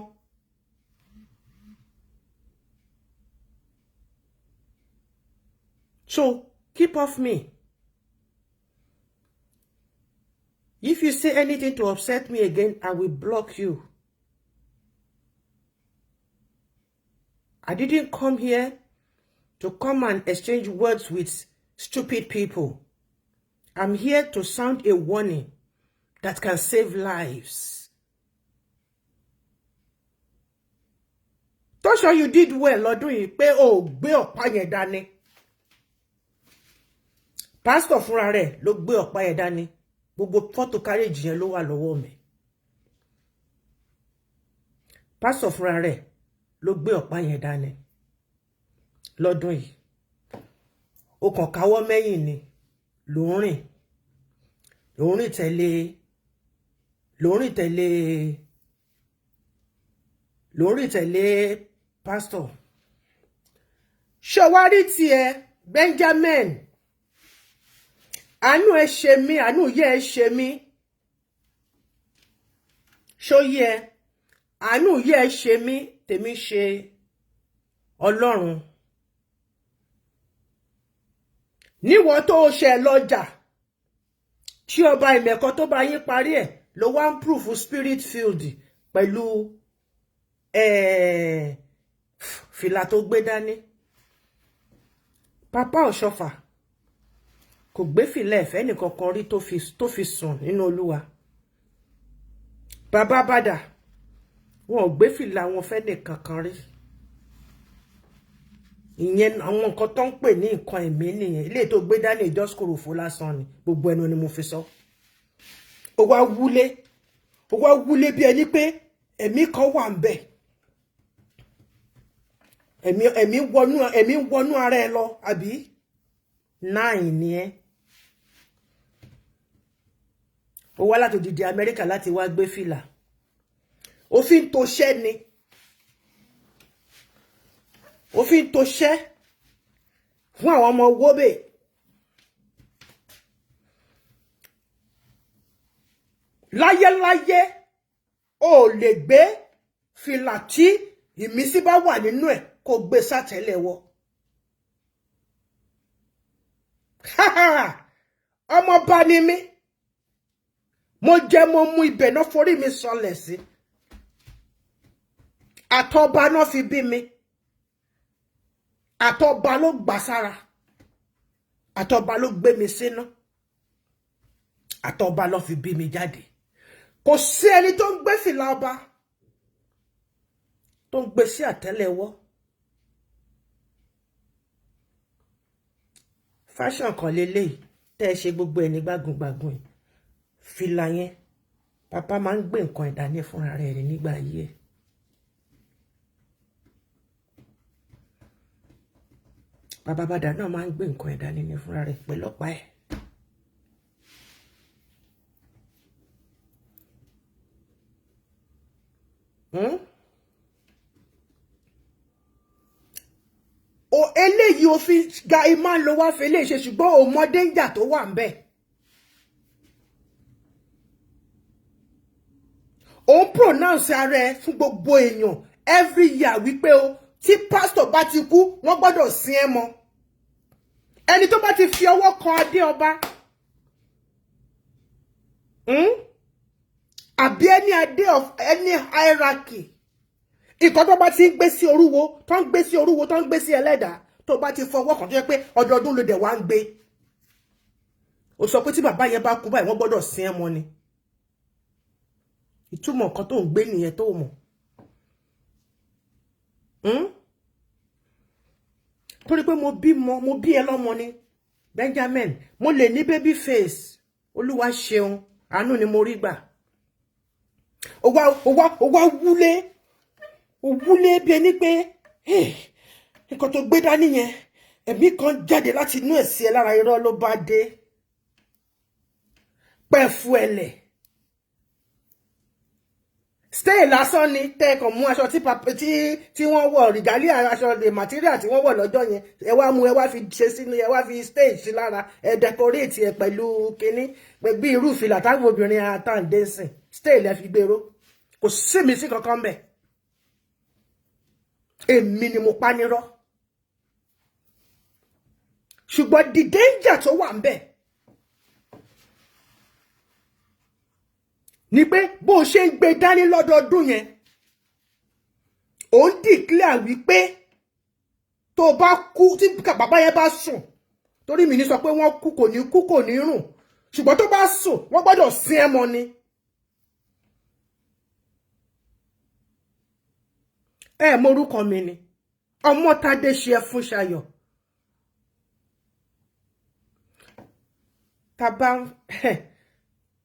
So keep off me. If you say anything to upset me again, I will block you. I didn't come here to come and exchange words with stupid people. I'm here to sound a warning that can save lives. Tosho, you did well lọ́dún yìí pé o gbé ọ̀pá yẹn dání. Pásítọ̀ fúnra rẹ̀ ló gbé ọ̀pá yẹn dání. Gbogbo fọ́tò carriage yẹn ló wà lọ́wọ́ mi. Pásítọ̀ fúnra rẹ̀ ló gbé ọ̀pá yẹn dání lọ́dún yìí. Ó kàn káwọ́ mẹ́yìn ni, ló ń rìn tẹ̀lé, ló ń rìn tẹ̀lé, ló ń rìn tẹ̀lé pásítọ̀. Ṣé wá rí tiẹ̀, Benjamin? Àánú ẹ ṣe mí, àánú yẹ ẹ ṣe mí. Ṣó yẹ? Àánú yẹ ẹ ṣe mí, tèmi ṣe Ọlọ́run. Níwọ̀n tó ṣe lọ́jà tí ọba ìmẹ̀kọ tó bá yín parí ẹ̀, ló wá ń proof spirit field pẹ̀lú fìlà tó gbé dání. Papa Ọ̀ṣọ́fà kò gbé fìlà ẹ̀fẹ́ nìkankan rí tó fi sùn nínú Olúwa. Bàbá bàdà, wọn ò gbé fìlà wọn fẹ́ nìkankan rí. Ìyẹn àwọn nǹkan tó ń pè ní nǹkan ẹ̀mí nìyẹn. Ilé tó gbé dání, ìjọ́sìkòròfó lásán ni. Gbogbo ẹnu ni mo fi sọ. Ó wá wúlé, ó wá wúlé bí ẹni pé ẹ̀mí kan wà ń bẹ̀. Ẹ̀mí wọnú ara ẹ lọ, àbí nine ni ẹ. Ó wá láti òdìdí Amẹ́ríkà láti wá gbé fìlà. Òfin tó ṣẹ́ ni, òfin tó ṣẹ́ fún àwọn ọmọ wóbè. Láyéláyé, o lè gbé fìlà tí ìmísí bá wà nínú ẹ̀ kó gbé sátẹ́lẹwọ́. Ọmọọba ni mí. Mo jẹ, mo mu, ibẹ̀ náà forí mi sọlẹ̀ sí. Àtọba náà fi bí mi, àtọba ló gbà sára, àtọba ló gbé mi sínú, àtọba ló fi bí mi jáde. Kò sí ẹni tó ń gbé fìlà ọba, tó ń gbé sí àtẹ́lẹwọ́. Fashion kan leléyìí tẹ́ ẹ ṣe gbogbo ẹ̀ ní gbágungbàgun. Fìlà yẹn, bàbá máa ń gbé nǹkan ìdání fúnra rẹ̀ nígbà ayé ẹ̀. Bàbá bàdà náà máa ń gbé nǹkan ìdání ní fúnra rẹ̀ pẹ̀lú ọ̀pá ẹ̀. O eléyìí o fi ga imá ló wá fi eléyìí ṣe, ṣùgbọ́n o mọ danger tó wà ńbẹ̀. Ò ń pronounce ara ẹ fún gbogbo èèyàn every year wípé o tí pastor bá ti kú, wọ́n gbọ́dọ̀ sin ẹ́ mọ́. Ẹni tó bá ti fi ọwọ́ kan adé ọba, Àbí ẹni adé of any hierarchy, ìkan tó bá ti ń gbé sí orúwo, tó ń gbé sí orúwo, tó ń gbé sí ẹlẹ́dàá, tó bá ti fọwọ́ kan, tó yẹ pé ọdọọdún ló dẹ̀ wá ń gbé, ó sọ pé tí bàbá yẹn bá kú báyìí, wọ́n gbọ́dọ̀ sin ẹ́ mọ́ ni. Ìtumọ̀ nǹkan tó ń gbé nìyẹn tó mọ̀. Torí pé mo bímọ, mo bí ẹ lọ́mọ ni Benjamin. Mo lè ní baby face. Olúwa ṣeun, àánú ni mo rí gbà. Ó wá wúlé, ó wúlé bí ẹni pé nǹkan tó gbé dání yẹn, ẹ̀mí kan jáde láti inú ẹ̀ sí ẹ lára. Irọ́ ló bá dé pẹ̀fù ẹ̀lẹ̀. Stay lásán ni tẹ́ ẹ kàn mú aṣọ tí wọ́n wọ̀, regalia, aṣọ, the material tí wọ́n wọ̀ lọ́jọ́ yẹn. Ẹ wá mú, ẹ wá fi ṣe sínú, ẹ wá fi stage sí lára, ẹ decorate ẹ pẹ̀lú kinní bí irú ìfìlà táwọn obìnrin àtàǹdé sìn. Stay lẹ fi gbèrò, kò sí mi sí kankan bẹ́ẹ̀. Èmi ni mo pa nírọ́, ṣùgbọ́n the danger tó wà ń bẹ̀ ni pé bó ṣe ń gbé dání lọ́dọọdún yẹn, ò ń declare wípé tó bá kú, tí bàbá yẹn bá sùn, torí mi ní sọ pé wọ́n kú, kò ní kú, kò ní rùn, ṣùgbọ́n tó bá sùn, wọ́n gbọ́dọ̀ sin ẹ́ mọ́ ni. Ẹ mọ orúkọ mi ni Ọmọ́tádé ṣe ẹ fún Ṣayọ̀.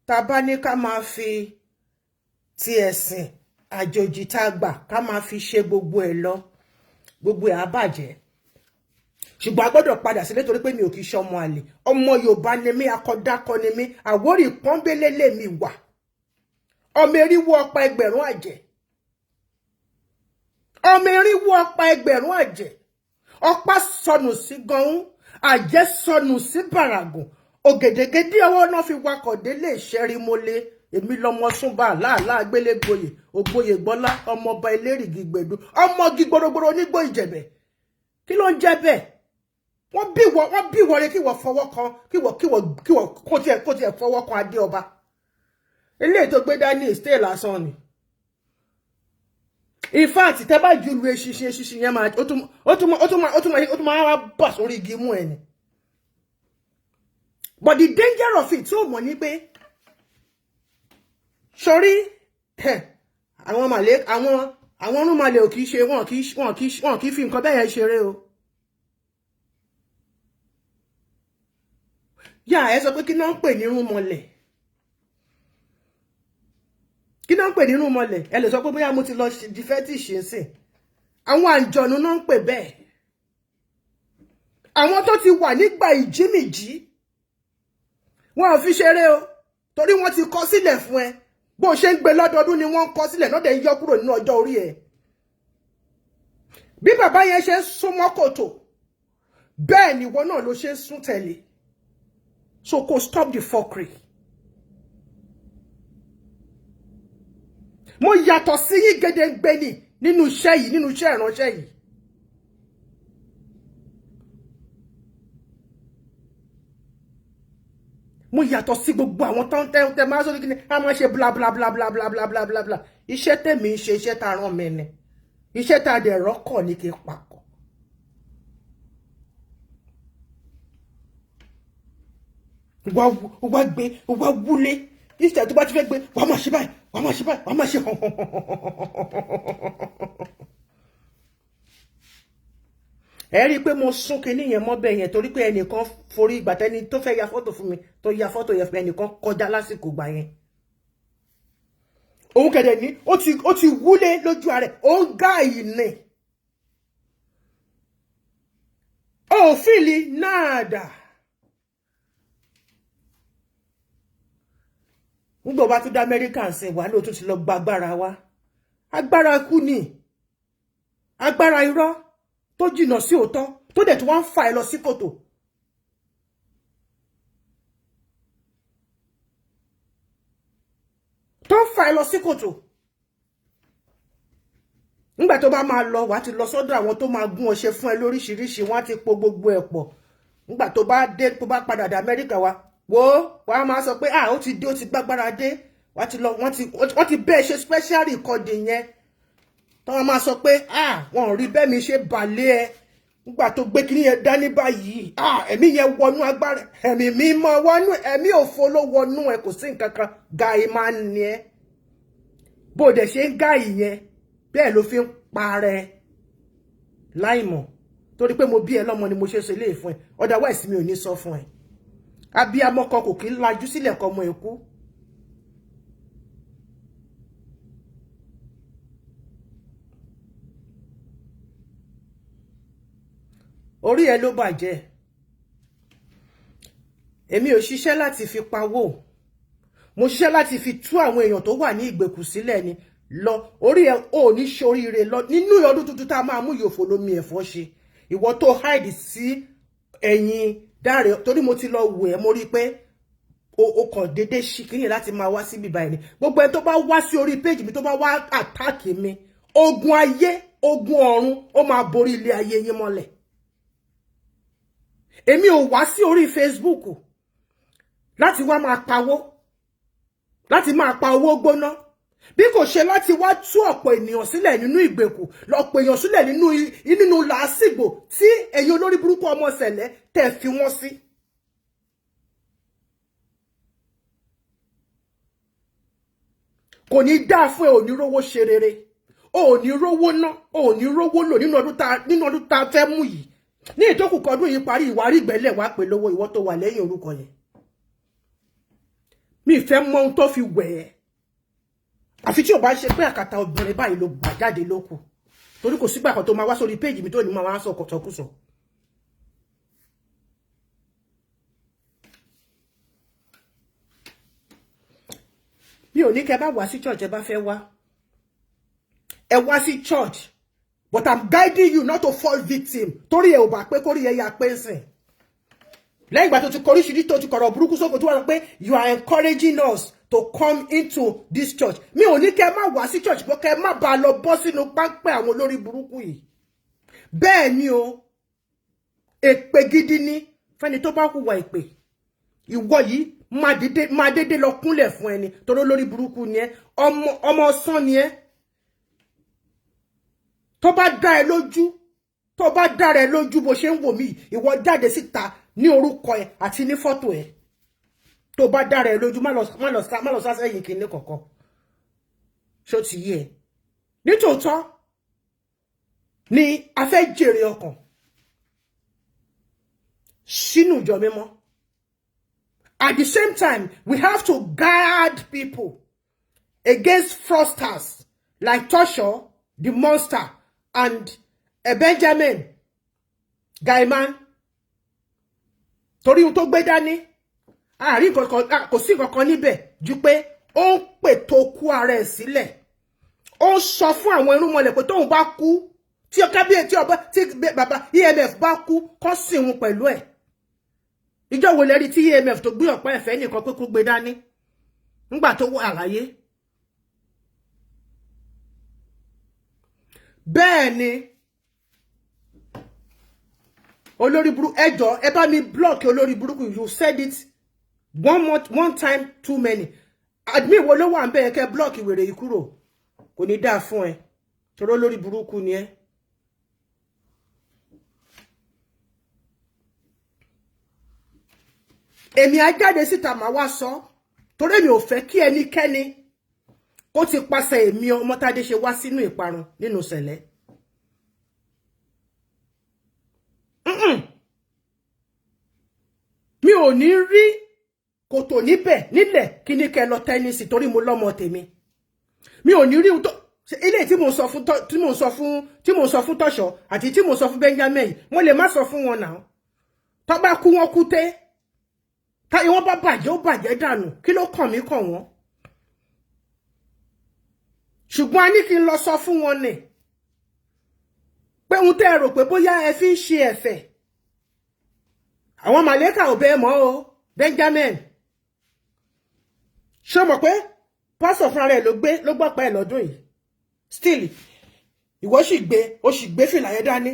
Tá bá ní ká máa fi ti ẹ̀sìn àjòjì tá a gbà, ká máa fi ṣe gbogbo ẹ̀ lọ, gbogbo ẹ̀ á bàjẹ́. Ṣùgbọ́n a gbọ́dọ̀ padà sílé, torí pé mi ò kì í ṣe ọmọ àlè. Ọmọ Yorùbá ni mí, akọ̀dákọ ni mí, Àwórì pọ́nbélé lè mi wà, ọmọ eriwo ọ̀pá ẹgbẹ̀rún àjẹ́, ọmọ eriwo ọ̀pá ẹgbẹ̀rún àjẹ́. Ọ̀pá sọnù sí gan-an, àjẹ́ sọnù sí bàràgùn, ògèdègèdè ọwọ́ náà fi wakọ̀ délé ìṣẹ́rímọ́lé. Èmi lọmọ súnbà láàlá gbélégbòye ògbóyè gbọ́lá, ọmọọba elérìgì gbẹ̀dú, ọmọ gbòrògbòrò onígbò ìjẹ̀bẹ̀. Kí ló ń jẹ́ bẹ́ẹ̀? Wọ́n bí wọ́n rẹ kí wọ́n fọwọ́ kan, kí wọ́n kó tiẹ̀ fọwọ́ kan adé ọba. Eléyìí tó gbé dání, stay lásán ni. In fact, tẹ́ bá ju lu eṣinṣin, eṣinṣin yẹn máa ó tún máa wá bà sórí igi mú ẹ ni. But the danger of it tó mọ̀ ní pé sọrí àwọn màlẹ́, àwọn ọ̀rúnmalẹ̀ ò kì í ṣe, wọn kì í fi nǹkan bẹ́ẹ̀ yẹn ṣeré o. Yà, ẹ sọ pé kí náà ń pè ní irúnmọlẹ̀? Kí náà ń pè ní irúnmọlẹ̀? Ẹ lè sọ pé bóyá mo ti lọ di fetish nsìn. Àwọn àǹjọ̀nù náà ń pè bẹ́ẹ̀, àwọn tó ti wà nígbà ìjímìjí. Wọn ò fi ṣeré o, torí wọ́n ti kọ sílẹ̀ fún ẹ. Bó ṣe ń gbé lọ́dọọdún ni wọ́n ń kọ sílẹ̀ náà dẹ̀ yọ kúrò nínú ọjọ́ orí ẹ. Bí bàbá yẹn ṣe ń súnmọ́ kòtò, bẹ́ẹ̀ ni ìwọ náà ló ṣe ń sún tẹ̀lé. So kò stop the fuckery. Mo yàtọ̀ sí yín gédéǹgbé ni nínú iṣẹ́ yìí, nínú iṣẹ́ ìránṣẹ́ yìí. Mo yàtọ̀ sí gbogbo àwọn tó ń tẹ́ tẹ́ máa sọ kí ni a máa ṣe bla bla bla bla bla bla bla bla bla. Iṣẹ́ tèmi ń ṣe, iṣẹ́ tá a rán mi ni. Iṣẹ́ tá a dẹ̀ rọ́kọ̀ ní kí n pakọ̀. Wá gbé, wá wúlé. Ìṣẹ̀ tó bá ti fẹ́ gbé, wàá máa ṣe báyìí, wàá máa ṣe báyìí, wàá máa ṣe hàn. Ẹ rí i pé mo sún kinní yẹn mọ́bẹ̀ yẹn torí pé ẹnìkan forí ìgbà tẹ́ni tó fẹ́ ya fọ́tò fún mi, tó ya fọ́tò yẹn fún ẹnìkan kọjá lásìkò gbà yẹn. Òun kẹ̀dẹ̀ ní ó ti wúlé lójú ara ẹ̀, ó ń gá ìní. Ó fìlì náà dà. Nígbà bá tún dá Amẹ́ríkà ń sìn wá ló tún ti lọ gba agbára wa. Agbára ikú ni. Agbára irọ́ tó jìnnà sí òótọ́ tó dẹ̀ tí wọ́n ń fa ẹ lọ sí kòtò. Tó ń fa ẹ lọ sí kòtò. Nígbà tó bá máa lọ, wàá ti lọ sọ́dọ̀ àwọn tó máa gún ọṣẹ fún ẹ lóríṣiríṣi, wọ́n á ti po gbogbo ẹ̀ pọ̀. Nígbà tó bá dé, tó bá padà dé Amẹ́ríkà wa, wo wàá máa sọ pé, ah, ó ti dé, ó ti gbágbára dé. Wàá ti lọ, wọ́n ti bẹ́ẹ̀ ṣe special recording yẹn tó wọ́n máa sọ pé, ah, wọn ò rí bẹ́ẹ̀ mi ṣe balẹ̀ ẹ nígbà tó gbé kíní yẹn dání báyìí. Ah, ẹ̀mí yẹn wọnú agbára, ẹ̀mí mímọ́ wọnú, ẹ̀mí òfo ló wọnú ẹ, kò sí nǹkan kan. Guy máa ń ní ẹ bó o dẹ̀ ṣe ń guy yẹn, bẹ́ẹ̀ ló fi ń parẹ́ láìmọ̀. Torí pé mo bí ẹ lọ́mọ ni mo ṣe ṣe léè fún ẹ, otherwise mi ò ní sọ fún ẹ. Abiyamọ kan kò kí ń lajú sílẹ̀ kọ́ ọmọ ẹ kú. Orí ẹ ló bàjẹ́. Èmi ò ṣiṣẹ́ láti fi pawó, mo ṣiṣẹ́ láti fi tú àwọn èèyàn tó wà ní ìgbèkùn sílẹ̀ ni. Lọ, orí ẹ ò ní ṣoríire lọ nínú ọdún tuntun tá a máa mú yòfò lómi ẹ̀fọ́ ṣe. Ìwọ tó hide sí ẹ̀yìn Dáre, torí mo ti lọ wò ẹ́, mo rí i pé o kàn déédéé ṣì kíyìn láti máa wá síbí báyìí ni. Gbogbo ẹni tó bá wá sí orí péjì mi, tó bá wá attack mi, ogun ayé, ogun ọ̀run, ó máa borí ilé ayé yín mọ́lẹ̀. Èmi ò wá sí orí Facebook láti wá máa pawó, láti máa pa owó gbóná, bí kò ṣe láti wá tú ọ̀pọ̀ ènìyàn sílẹ̀ nínú ìgbèkùn, lọ́pọ̀ èèyàn sílẹ̀ nínú làásìgbò tí ẹ̀yin olórí burúkú ọmọ ṣẹ̀lẹ̀ tẹ̀ fi wọ́n sí. Kò ní dáa fún ẹ, ò ní rówó ṣe rere, ò ní rówó ná, ò ní rówó lò nínú ọdún tá fẹ́ mú yìí. Ní ìtókù kọdún yìí parí, ìwà rí ìgbẹ́lẹ̀ wá pè lówó. Ìwọ tó wà lẹ́yìn orúkọ yẹn, mi ìfẹ́ mọ ohun tó fi wẹ̀ ẹ́, àfi tí ò bá ṣe pé àkàtà obìnrin báyìí ló gbà jáde lókù, torí kò sígbà kan tó máa wá sórí péjì mi tó ní máa wá sọ kọ̀tọ̀kùsọ. Mi ò ní kẹ́ bá wá sí church. Ẹ bá fẹ́ wá, ẹ wá sí church, but I'm guiding you not to fall victim, torí ẹ ò bá pé kórí ẹ ya pé ń sìn lẹ́yìn ìgbà tó ti kọríṣiríṣi, tó ti kọ̀rọ̀ burúkú sóko, tó wà pé you are encouraging us to come into this church. Mi ò ní kẹ́ má wá sí church, bó kẹ́ má bàa lọ bọ́ sínú páńpẹ́ àwọn olórí burúkú yìí. Bẹ́ẹ̀ ni o, èpè gidi ni fẹ́ni tó bá hùwà èpè. Ìwọ yìí máa dédé lọ kúnlẹ̀ fún ẹni torí olórí burúkú ni ẹ, ọmọ ọmọ ọsán ni ẹ. Tó bá dá ẹ lójú, tó bá dára ẹ lójú bó ṣe ń wò mí, ìwọ jáde síta ní orúkọ ẹ àti ní fọ́tò ẹ. Tó bá dára ẹ lójú, má lọ sá sẹ́yìn kìíní kankan. Ṣó ti yé ẹ? Nítòótọ́ ni a fẹ́ jèrè ọkàn sínú ìjọ mímọ́. At the same time, we have to guard people against fraudsters like Tosho the monster and Benjamin Gaiman, torí ohun tó gbé dání, àárín kankan, kò sí nǹkan níbẹ̀ ju pé ó ń pètò kú ara ẹ̀ sílẹ̀. Ó ń sọ fún àwọn irúnmọlẹ̀ pé tóun bá kú, tí kábíyèsí ọba, tí bàbá EMF bá kú, kó sìn òun pẹ̀lú ẹ̀. Ìjọ wo lẹ́rí tí EMF tó gbé ọ̀pá ẹ̀fẹ́ nìkan pé kó gbé dání nígbà tó wà láyé? Bẹ́ẹ̀ ni olórí burúkú, ẹjọ́ ẹ bá mi block olórí burúkú. You said it. One more, one time too many. Admin wo ló wà ń bẹ́ẹ̀ kẹ́ block wèrè yìí kúrò? Kò ní dáa fún ẹ, toró lórí burúkú ni ẹ. Èmi á jáde síta, màá wá sọ, torí èmi ò fẹ́ kí ẹnikẹ́ni kó ti pàṣẹ èmi Ọmọ́tádé ṣe wá sínú ìparun nínú Sẹ̀lẹ̀. Mi ò ní rí kòtò níbẹ̀ nílẹ̀ kí ní kẹ́ lọ tẹ́nísì, torí mo lọ́mọ tèmi. Mi ò ní rí ilé tí mo sọ fún, tí mo sọ fún Tọ́ṣọ̀ àti tí mo sọ fún Benjamin, mo lè má sọ fún wọn náà. Tó bá kú, wọn kú tẹ́. Táyé wọn bá bàjẹ́, ó bàjẹ́ dànù. Kí ló kàn mí kàn wọ́n? Ṣùgbọ́n a ní kí n lọ sọ fún wọn nì pé ohun tẹ́ ẹ rò pé bóyá ẹ fi ń ṣe ẹ̀fẹ̀, àwọn màlẹ́kà ò bẹ́ẹ̀ mọ́ o. Benjamin, ṣé o mọ̀ pé pásọ̀ fúnra rẹ̀ ló gbé ló gbọ́ pẹ́ lọ́dún yìí? Still ìwọ sì gbé, ó sì gbé fìlà yẹn dání,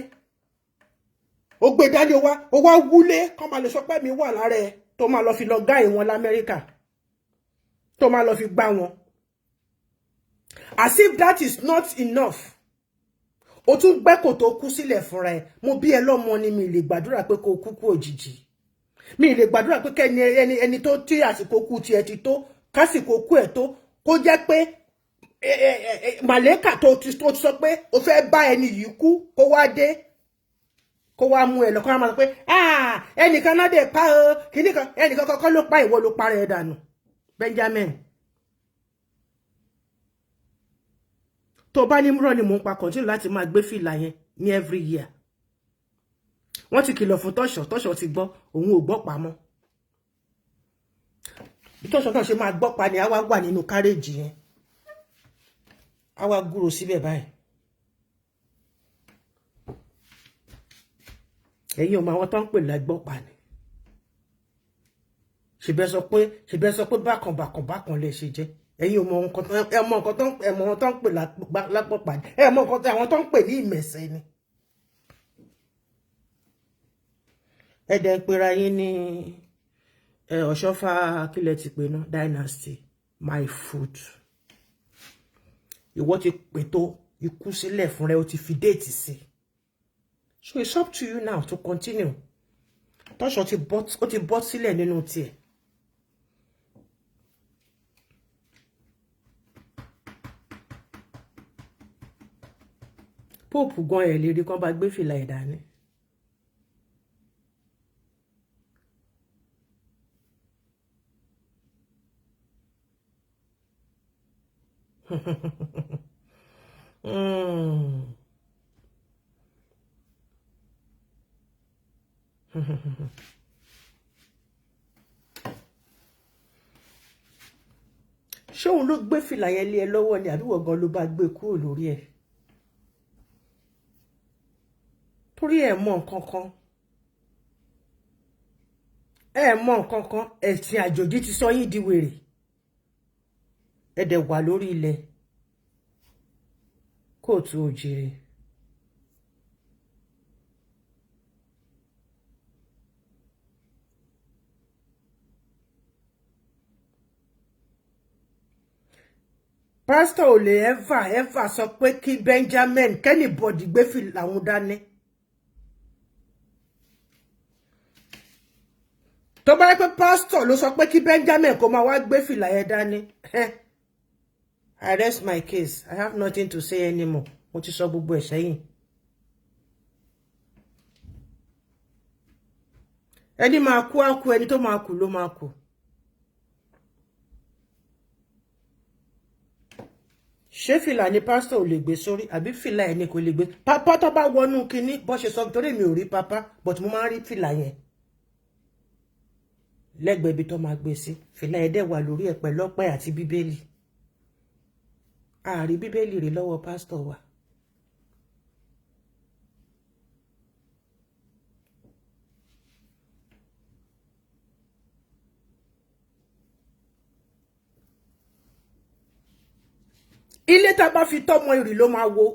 ó gbé dání, ó wá wúlé kọ́ máa lè sọ pé mi wà lára ẹ, tó máa lọ fi lọ gá ìwọ̀n l'Amẹ́ríkà, tó máa lọ fi gbá wọn. As if that is not enough, o tún gbẹ́ kòtò kú sílẹ̀ fúnra ẹ. Mo bí ẹ lọ́mọ ni, mi lè gbàdúrà pé kó kú kú òjijì. Mi lè gbàdúrà pé kẹ́ni ẹni tó tí àsìkò kú tiẹ̀ ti tó, kásìkò kú ẹ̀ tó, kó jẹ́ pé màlẹ́kà tó ti sọ pé o fẹ́ bá ẹni yìí kú, kó wá dé, kó wá mú ẹ lọ, kó wá máa sọ pé ẹnìkan náà dẹ̀ pa o, kìíní kan, ẹnìkan kọ́kọ́ ló pa. Ìwọ ló para ẹ dànù, Benjamin. Tó bá ní múrọ̀ ni mò ń pa, continue láti máa gbé fìlà yẹn ní every year. Wọ́n ti kìlọ̀ fún Tọ́ṣọ̀, Tọ́ṣọ̀ ti gbọ́, òun ò gbọ́ pamọ́. Bí Tọ́ṣọ̀ náà ṣe máa gbọ́ pa ni, a wá wà nínú kárẹ́jì yẹn, a wá gúrò síbẹ̀ báyìí. Ẹ̀yin ọmọ àwọn tó ń pè lágbọ́ pa ni. Ṣèbẹ́ sọ pé bákan bákan bákan lè ṣe jẹ́. Ẹ̀yin ọmọ nǹkan, ẹ mọ nǹkan tó ń, ẹ mọ àwọn tó ń pè lágbọ́ pa ni. Ẹ mọ nǹkan tó àwọn tó ń pè ní ìmẹ̀sẹ̀ ni. Ẹ dẹ̀ ń pera yín ní Ọ̀ṣọ́fà, kílẹ̀ ti pè ná dynasty. My foot. Ìwọ ti pètò ikú sílẹ̀ fún rẹ, o ti fi date sí. So it's up to you now to continue. Tọ́ṣọ̀ ti bọ́, ó ti bọ́ sílẹ̀ nínú tiẹ̀. Pope gan ẹ̀ lè rí kán bá gbé fìlà ẹ̀ dání. Ṣé òun ló gbé fìlà yẹn lé ẹ lọ́wọ́ ni, àbí wọ́n gan ló bá gbé kúrò lórí ẹ̀? Torí ẹ mọ̀ nǹkan kan, ẹ mọ̀ nǹkan kan. Ẹ̀sìn àjòjì ti sọ yín di wèrè. Ẹ dẹ̀ wà lórí ilẹ̀ kóòtù òjìrì. Pásítọ̀ ò lè ever ever sọ pé kí Benjamin kí anybody gbé fìlà òun dání. Tó bá yẹ pé pásítọ̀ ló sọ pé kí Benjamin kó máa wá gbé fìlà yẹn dání, I rest my case. I have nothing to say anymore. Mo ti sọ gbogbo ẹ̀ sẹ́yìn. Ẹni máa kú á kú, ẹni tó máa kú ló máa kú. Ṣé fìlà ni pásítọ̀ ò lè gbé sórí, àbí fìlà ẹni kò lè gbé? Pápá tó bá wọnú kinní bó ṣe sọ, torí mi ò rí pápá, but mo máa ń rí fìlà yẹn lẹ́gbẹ̀ẹ́ ibi tó máa gbé sí. Fìlà ẹ̀ dẹ̀ wà lórí ẹ̀ pẹ̀lú ọpẹ́ àti Bíbélì. Ààrí Bíbélì rí lọ́wọ́ pásítọ̀ wa. Ilé tá a bá fi tọ́mọ ìrì ló máa wo.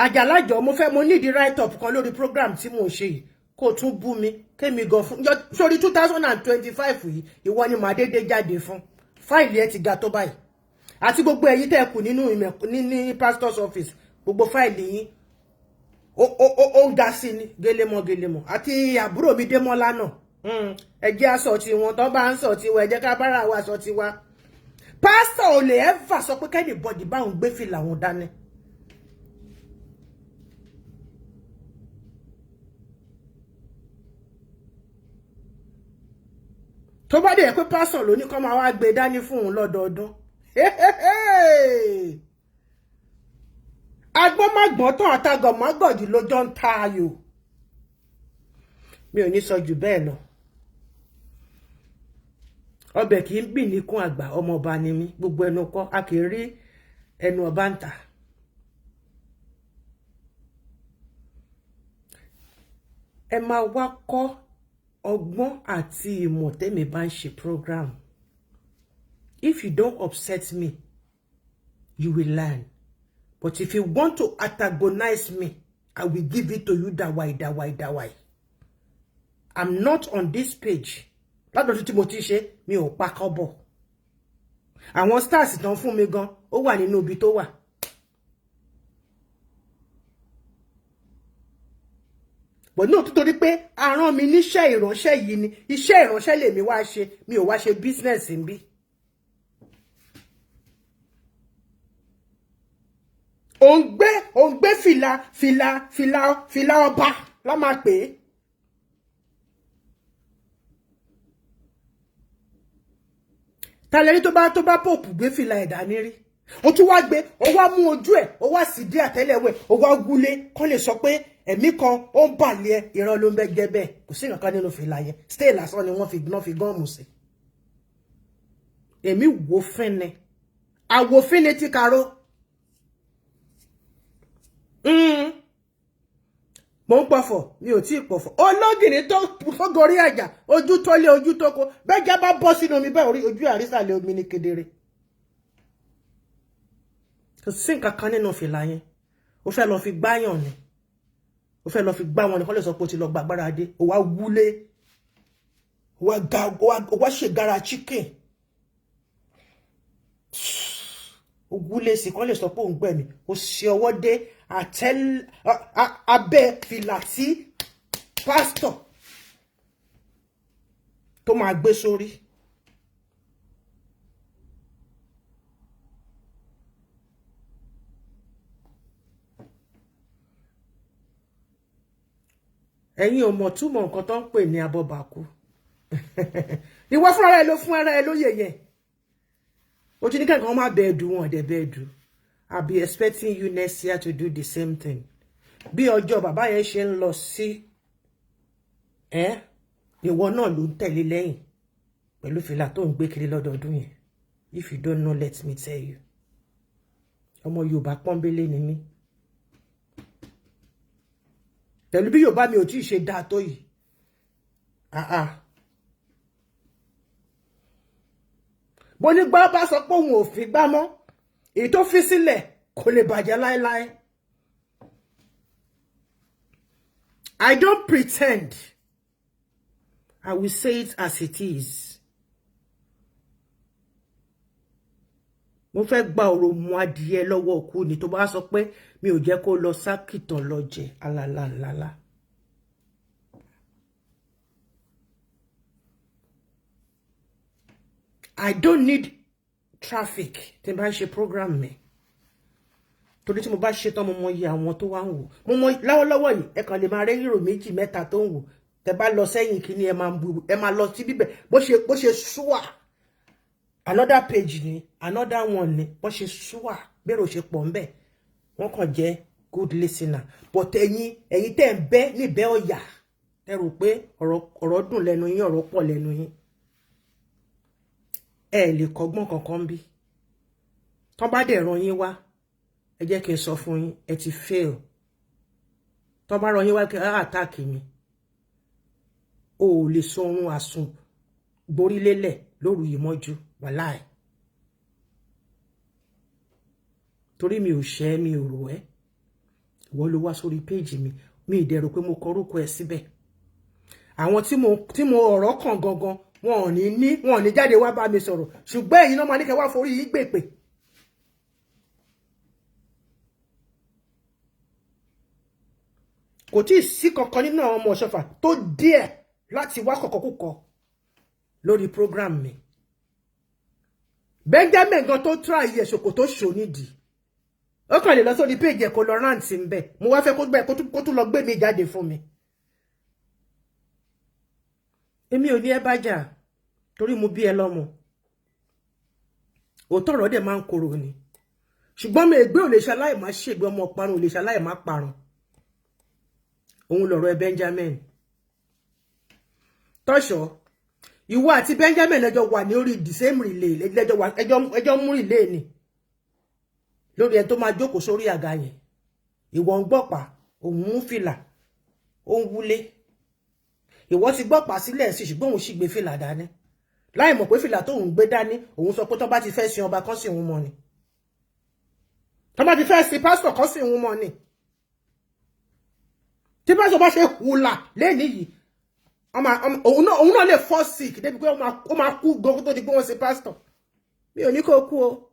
Àjàlájọ, mo fẹ́, mo need write up kan lórí program tí mo ṣe yìí. Kó o tún bú mi kémi gan fún sórí 2025 yìí, ìwọ ni màá dédé jáde fún. File ẹ ti ga tó báyìí, àti gbogbo ẹ̀yin tẹ́ kù nínú ní pastor's office, gbogbo file yín ó ń ga sí ni gélémọ̀ gélémọ̀. Àti àbúrò mi Démọ́lá náà, ẹ jẹ́ àsọ tiwọn tó bá ń sọ tiwọn, ẹ jẹ́ ká bára wa sọ tiwa. Pásítọ̀ ò lè ever sọ pé kí anybody báwọn gbé fìlà wọn dání. Tó bá dẹ̀ pé pásítọ̀ ló ní kó máa wá gbé dání fún òun lọ́dọọdún, agbọ́n tán àtàgọ̀ mágọ̀dì lójọ́ ń ta ayò. Mi ò ní sọ jù bẹ́ẹ̀ lọ. Ọbẹ̀ kì í bì níkún àgbà. Ọmọọba ni mí, gbogbo ẹnu kọ́ a kì í rí ẹnu ọba ń tà. Ẹ máa wá kọ́ ọgbọ́n àti ìmọ̀ tẹ́mi bá ń ṣe program. If you don't upset me, you will learn, but if you want to antagonize me, I will give it to you dawai dawai dawai. I'm not on this page látọ̀tún tí mo ti ṣe, mi ò pa kọ́bọ̀. Àwọn stars tán fún mi gan, ó wà nínú ibi tó wà. But náà tó, torí pé a rán mi níṣẹ́ ìránṣẹ́ yìí ni, iṣẹ́ ìránṣẹ́ lèmi wá ṣe, mi ò wá ṣe business ń bí. Ò ń gbé fìlà fìlà fìlà fìlà ọba lá máa pè é. Tàlẹ́rí tó bá pope gbé fìlà ẹ̀dá ní rí, ó tún wá gbé, ó wá mú ojú ẹ̀, ó wá sì dé àtẹ́lẹwọ́, ó wá gúlé kán lè sọ pé ẹ̀mí kan ó ń bàlẹ̀ ẹ. Ìran ló ń bẹ jẹ́ bẹ́ẹ̀. Kò sí nǹkan nínú fìlà yẹn, stay lásán ni wọ́n fi gbọ́n fi gum sí. Èmi wò fínni, àwòfínni ti kàró. Mo ń pọ̀fọ̀, mi ò tí ì pọ̀fọ̀. Ológìní tó gorí àjà, ojú tó lé, ojú tó kó bẹ́ẹ̀ já bá bọ́ sínú omi bẹ́ẹ̀, orí ojú àrísàlẹ̀ omi ní kedere. Kò sí nǹkan kan nínú fìlà yẹn. Ó fẹ́ lọ fi gbáyàn ni, ó fẹ́ lọ fi gbá wọn ni, kọ́ lè sọ pé ó ti lọ gbàgbára dé. Ó wá wúlé, ó wá ṣègára chicken, ó wúlé sí kọ́ lè sọ pé òun gbẹ̀mí. Ó ṣe ọwọ́ dé àtẹ abẹ́ fìlà tí pásítọ̀ tó máa gbé sórí. Ẹ̀yin ò mọ̀ túmọ̀ nǹkan tó ń pè ní abọ́bàkú. Ìwọ fúnra ẹ ló fún ara ẹ lóye yẹn. Ó ti ní kẹ́kọ̀ọ́ má bẹ́ẹ̀ dù wọn ọ̀dẹ̀ bẹ́ẹ̀ dù. I'll be expecting you next year to do the same thing. Bí ọjọ́ bàbá yẹn ṣe ń lọ sí ẹ, ìwọ náà ló ń tẹ̀lé lẹ́yìn pẹ̀lú fìlà tó ń gbé kiri lọ́dọọdún yẹn. If you don't know, let me tell you. Ọmọ Yorùbá pọ́nbélé ni mí. Pẹ̀lú bí Yorùbá mi ò tí ì ṣe dáa tó yìí. Ah ah. Bó ní gbá bá sọ pé òun ò fi gbá mọ́, èyí tó fi sílẹ̀ kò lè bàjẹ́ láéláé. I don't pretend. I will say it as it is. Mo fẹ́ gba òròmù adìyẹ lọ́wọ́ òkú ni tó bá sọ pé mi ò jẹ́ kó lọ sákìtàn lọ jẹ alálàlálá. I don't need traffic tí n bá ń ṣe program mi, torí tí mo bá ṣe tán, mo mọ iye àwọn tó wá ń wò. Mo mọ lọ́wọ́lọ́wọ́ yìí, ẹ kàn lè máa rẹ́ hero méjì mẹ́ta tó ń wò. Tẹ bá lọ sẹ́yìn kíní, ẹ máa bu, ẹ máa lọ sí bíbẹ̀ bó ṣe ṣúà. Another page ni, another one ni, bó ṣe ṣúà bẹ́rẹ̀ ò ṣe pọ̀ ńbẹ̀. Wọ́n kàn jẹ́ good listener, but ẹ̀yin tẹ́ ń bẹ́ níbẹ̀ ọ̀yà, ẹ rò pé ọ̀rọ̀ dùn lẹ́nu yín, ọ̀rọ̀ pọ̀ lẹ́nu yín, ẹ lè kọ́gbọ́n kankan bí. Tán bá dẹ̀ ràn yín wá, ẹ jẹ́ kí n sọ fún yín, ẹ ti fail. Tán bá ràn yín wá kí ẹ attack mi, o ò lè sọ oorun àsùn gborílélẹ̀ lóru yìí mọ́jú, wàláì, torí mi ò ṣẹ́, mi ò rò ẹ́. Ìwọ ló wá sórí péjì mi. Mi ì dẹ̀rò pé mo kọ orúkọ ẹ síbẹ̀. Àwọn tí mo ọ̀rọ̀ kàn gangan, wọn ò ní jáde wá bá mi sọ̀rọ̀, ṣùgbọ́n ẹ̀yin náà máa ní kẹ́ wá forí yín gbèpè. Kò tí ì sí kankan nínú àwọn ọmọ Ọ̀ṣọ́fà tó díẹ̀ láti wá kọ̀kọ́kúkọ lórí program mi. Benjamin gan tó try ẹ̀, ṣòkò tó ṣò nídìí, ó kàn lè lọ sórí péjì ẹ̀ kó lọ rant ń bẹ̀. Mo wá fẹ́ kó gbẹ kó tún lọ gbé mi jáde fún mi. Èmi ò ní ẹ bá jà torí mo bí ẹ lọ́mọ. Òótọ́ ọ̀rọ̀ dẹ̀ máa ń korò ni, ṣùgbọ́n mi ègbé ò lè ṣaláì má ṣègbè, ọmọ parun ò lè ṣaláì má parun. Òun lọ̀rọ̀ ẹ, Benjamin Tọ́ṣọ̀. Ìwọ àti Benjamin lẹ́jọ́ wà ní orí the same relay, lẹ́jọ́ wà, ẹjọ́ mú relay ni lórí ẹni tó máa jókòó sórí àga yẹn. Ìwọ ń gbọ́pàá, òun mú fìlà, ó ń wúlé. Ìwọ ti gbọ́pàá sílẹ̀ sí, ṣùgbọ́n òun sì gbé fìlà dání, láì mọ̀ pé fìlà tóun gbé dání, òun sọ pé tó bá ti fẹ́ sin ọba kan sí òun mọ́ ni, tó bá ti fẹ́ sin pásítọ̀ kan sí òun mọ́ ni. Tí pásítọ̀ bá ṣe hùlà lẹ́ni yìí, òun náà lè fall sick débi pé ó máa kú gan kó tó di pé wọ́n ṣe pásítọ̀. Mi ò ní kó kú o,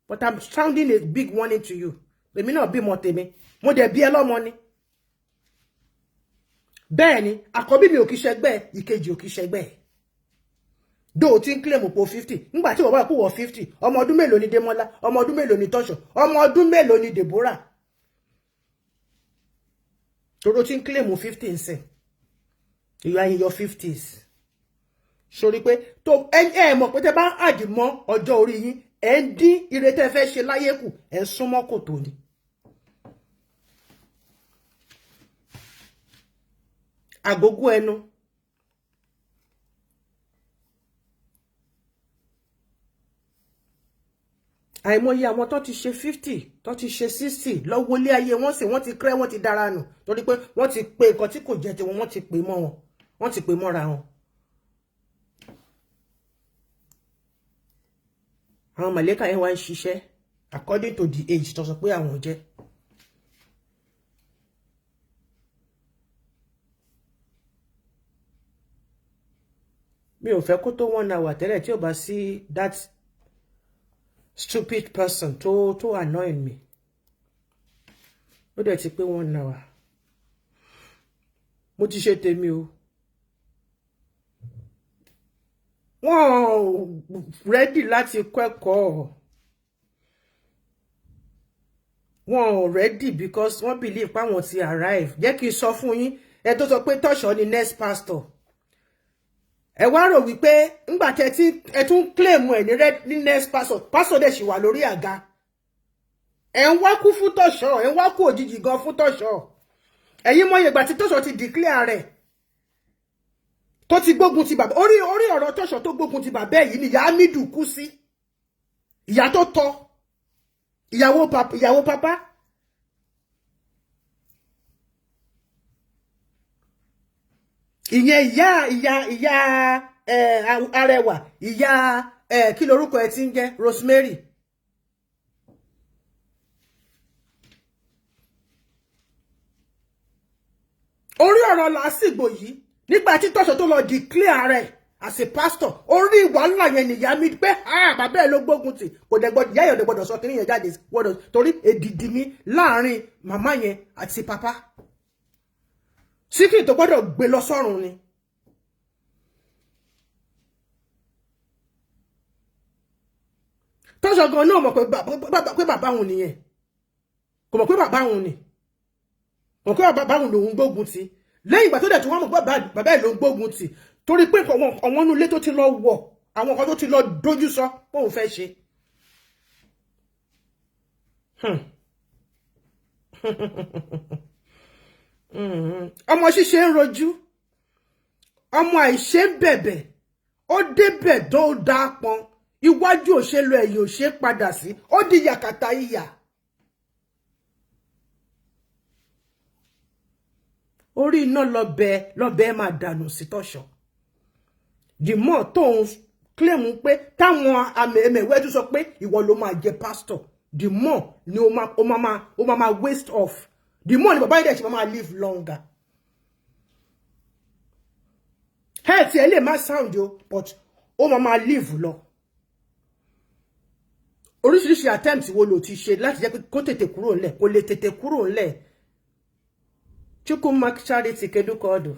but I'm sounding a big warning to you. Èmi náà bímọ tèmi, mo dẹ̀ bí ẹ lọ́mọ ni. Bẹ́ẹ̀ ni, àkọ́bí mi ò kí ṣẹgbẹ́, ìkejì ò kí ṣẹgbẹ́. Dó o ti ń claim po 50, nígbà tí wọ́n bá kú wọ 50, ọmọ ọdún mélòó ni Démọ́lá? Ọmọ ọdún mélòó ni Tọ́ṣọ̀? Ọmọ ọdún mélòó ni Deborah? Toro ti ń claim 50 nsìn, you are in your 50s. Sórí pé tó ẹ ẹ mọ̀ pé tẹ́ bá ń add mọ́ ọjọ́ orí yín, ẹ ń dín ire tẹ́ fẹ́ ṣe láyé kù, ẹ ń súnmọ́ kòtò ni. Àgógó ẹnu. Àìmọye àwọn tó ti ṣe 50, tó ti ṣe 60 lọ́wọ́ ilé ayé wọ́n sì wọ́n ti krẹ́, wọ́n ti dára nù, torí pé wọ́n ti pe nǹkan tí kò jẹ́ tiwọn, wọ́n ti pè mọ́ wọn, wọ́n ti pè mọ́ra wọn. Àwọn màlẹ́kà yẹn wá ń ṣiṣẹ́ according to the age tó sọ pé àwọn jẹ́. Mi ò fẹ́ kó tó one hour tẹ́lẹ̀ tí ò bá sí that stupid person tó annoy me. Ó dẹ̀ ti pé one hour. Mo ti ṣe tèmi o. Wọ́n ready láti kẹ́kọ̀ọ́, wọ́n ready because wọ́n believe pé àwọn ti arrive. Jẹ́ kí n sọ fún yín, ẹ tó sọ pé Tọ́ṣọ̀ ni next pastor, ẹ wá rò wípé ńgbà tẹ tí ẹ tún claim ẹ ní next pastor, pastor dẹ̀ sì wà lórí àga. Ẹ ń wá kú fún Tọ́ṣọ̀, ẹ ń wá kú òjijì gan fún Tọ́ṣọ̀. Ẹ̀yin mọ̀ ìgbà tí Tọ́ṣọ̀ ti declare rẹ̀, tó ti gbógun ti bàbá. Orí ọ̀rọ̀ Tọ́ṣọ̀ tó gbógun ti bàbá yìí ni ìyá Hamidu kú sí, ìyá tó tọ́ ìyàwó papa. Ìyẹn ìyá arẹwà, ìyá kí lorúkọ ẹ ti ń jẹ́, Rosemary. Orí ọ̀rọ̀ làásìgbò yìí, nígbà tí Tọ́ṣọ̀ tó lọ declare rẹ̀ as a pastor, orí wàhálà yẹn nìyá mi pé bàbá ẹ̀ ló gbógun tì. Kò dẹ̀ gbọ́dọ̀, ìyá yẹn ò dẹ̀ gbọ́dọ̀ sọ kí nìyẹn jáde gbọ́dọ̀, torí èdìdì ni láàrin màmá yẹn àti papa. Secret tó gbọ́dọ̀ gbé lọ sọ́run ni. Tọ́ṣọ̀ gan náà mọ̀ pé bàbá òun nìyẹn. Kò mọ̀ pé bàbá òun ni, mọ̀ pé bàbá òun lòun gbógun tì. Lẹ́yìn ìgbà tó dẹ̀ tí wọ́n mọ̀ pé bàbá ẹ̀ ló ń gbógun tì, torí pé àwọn inú ilé tó ti lọ wọ̀, àwọn kan tó ti lọ dójú sọ pé òun fẹ́ ṣe. Ọmọ ṣíṣe ń rojú, ọmọ àìṣe ń bẹ̀bẹ̀, ó débẹ̀ tó dáa pọn, iwájú ò ṣe lọ, ẹ̀yìn ò ṣe padà sí, ó di yàkàtà ìyà. Orí iná lọ́bẹ̀ lọ́bẹ̀ máa dànù sí Tọ́ṣọ̀. The more tóun claim pé táwọn àmì ẹ̀mẹ̀wẹ́ tún sọ pé ìwọ ló máa jẹ pastor, the more ni ó máa waste off, the more ni bàbá yìí dẹ̀ ṣe máa live longer. Health ẹ lè má sound o, but ó máa máa live lọ. Oríṣiríṣi attempt wo ló ti ṣe láti jẹ́ pé kó tètè kúrò ńlẹ̀? Kó lè tètè kúrò ńlẹ̀. Chukwuma Charity, kedu ka ọ dụ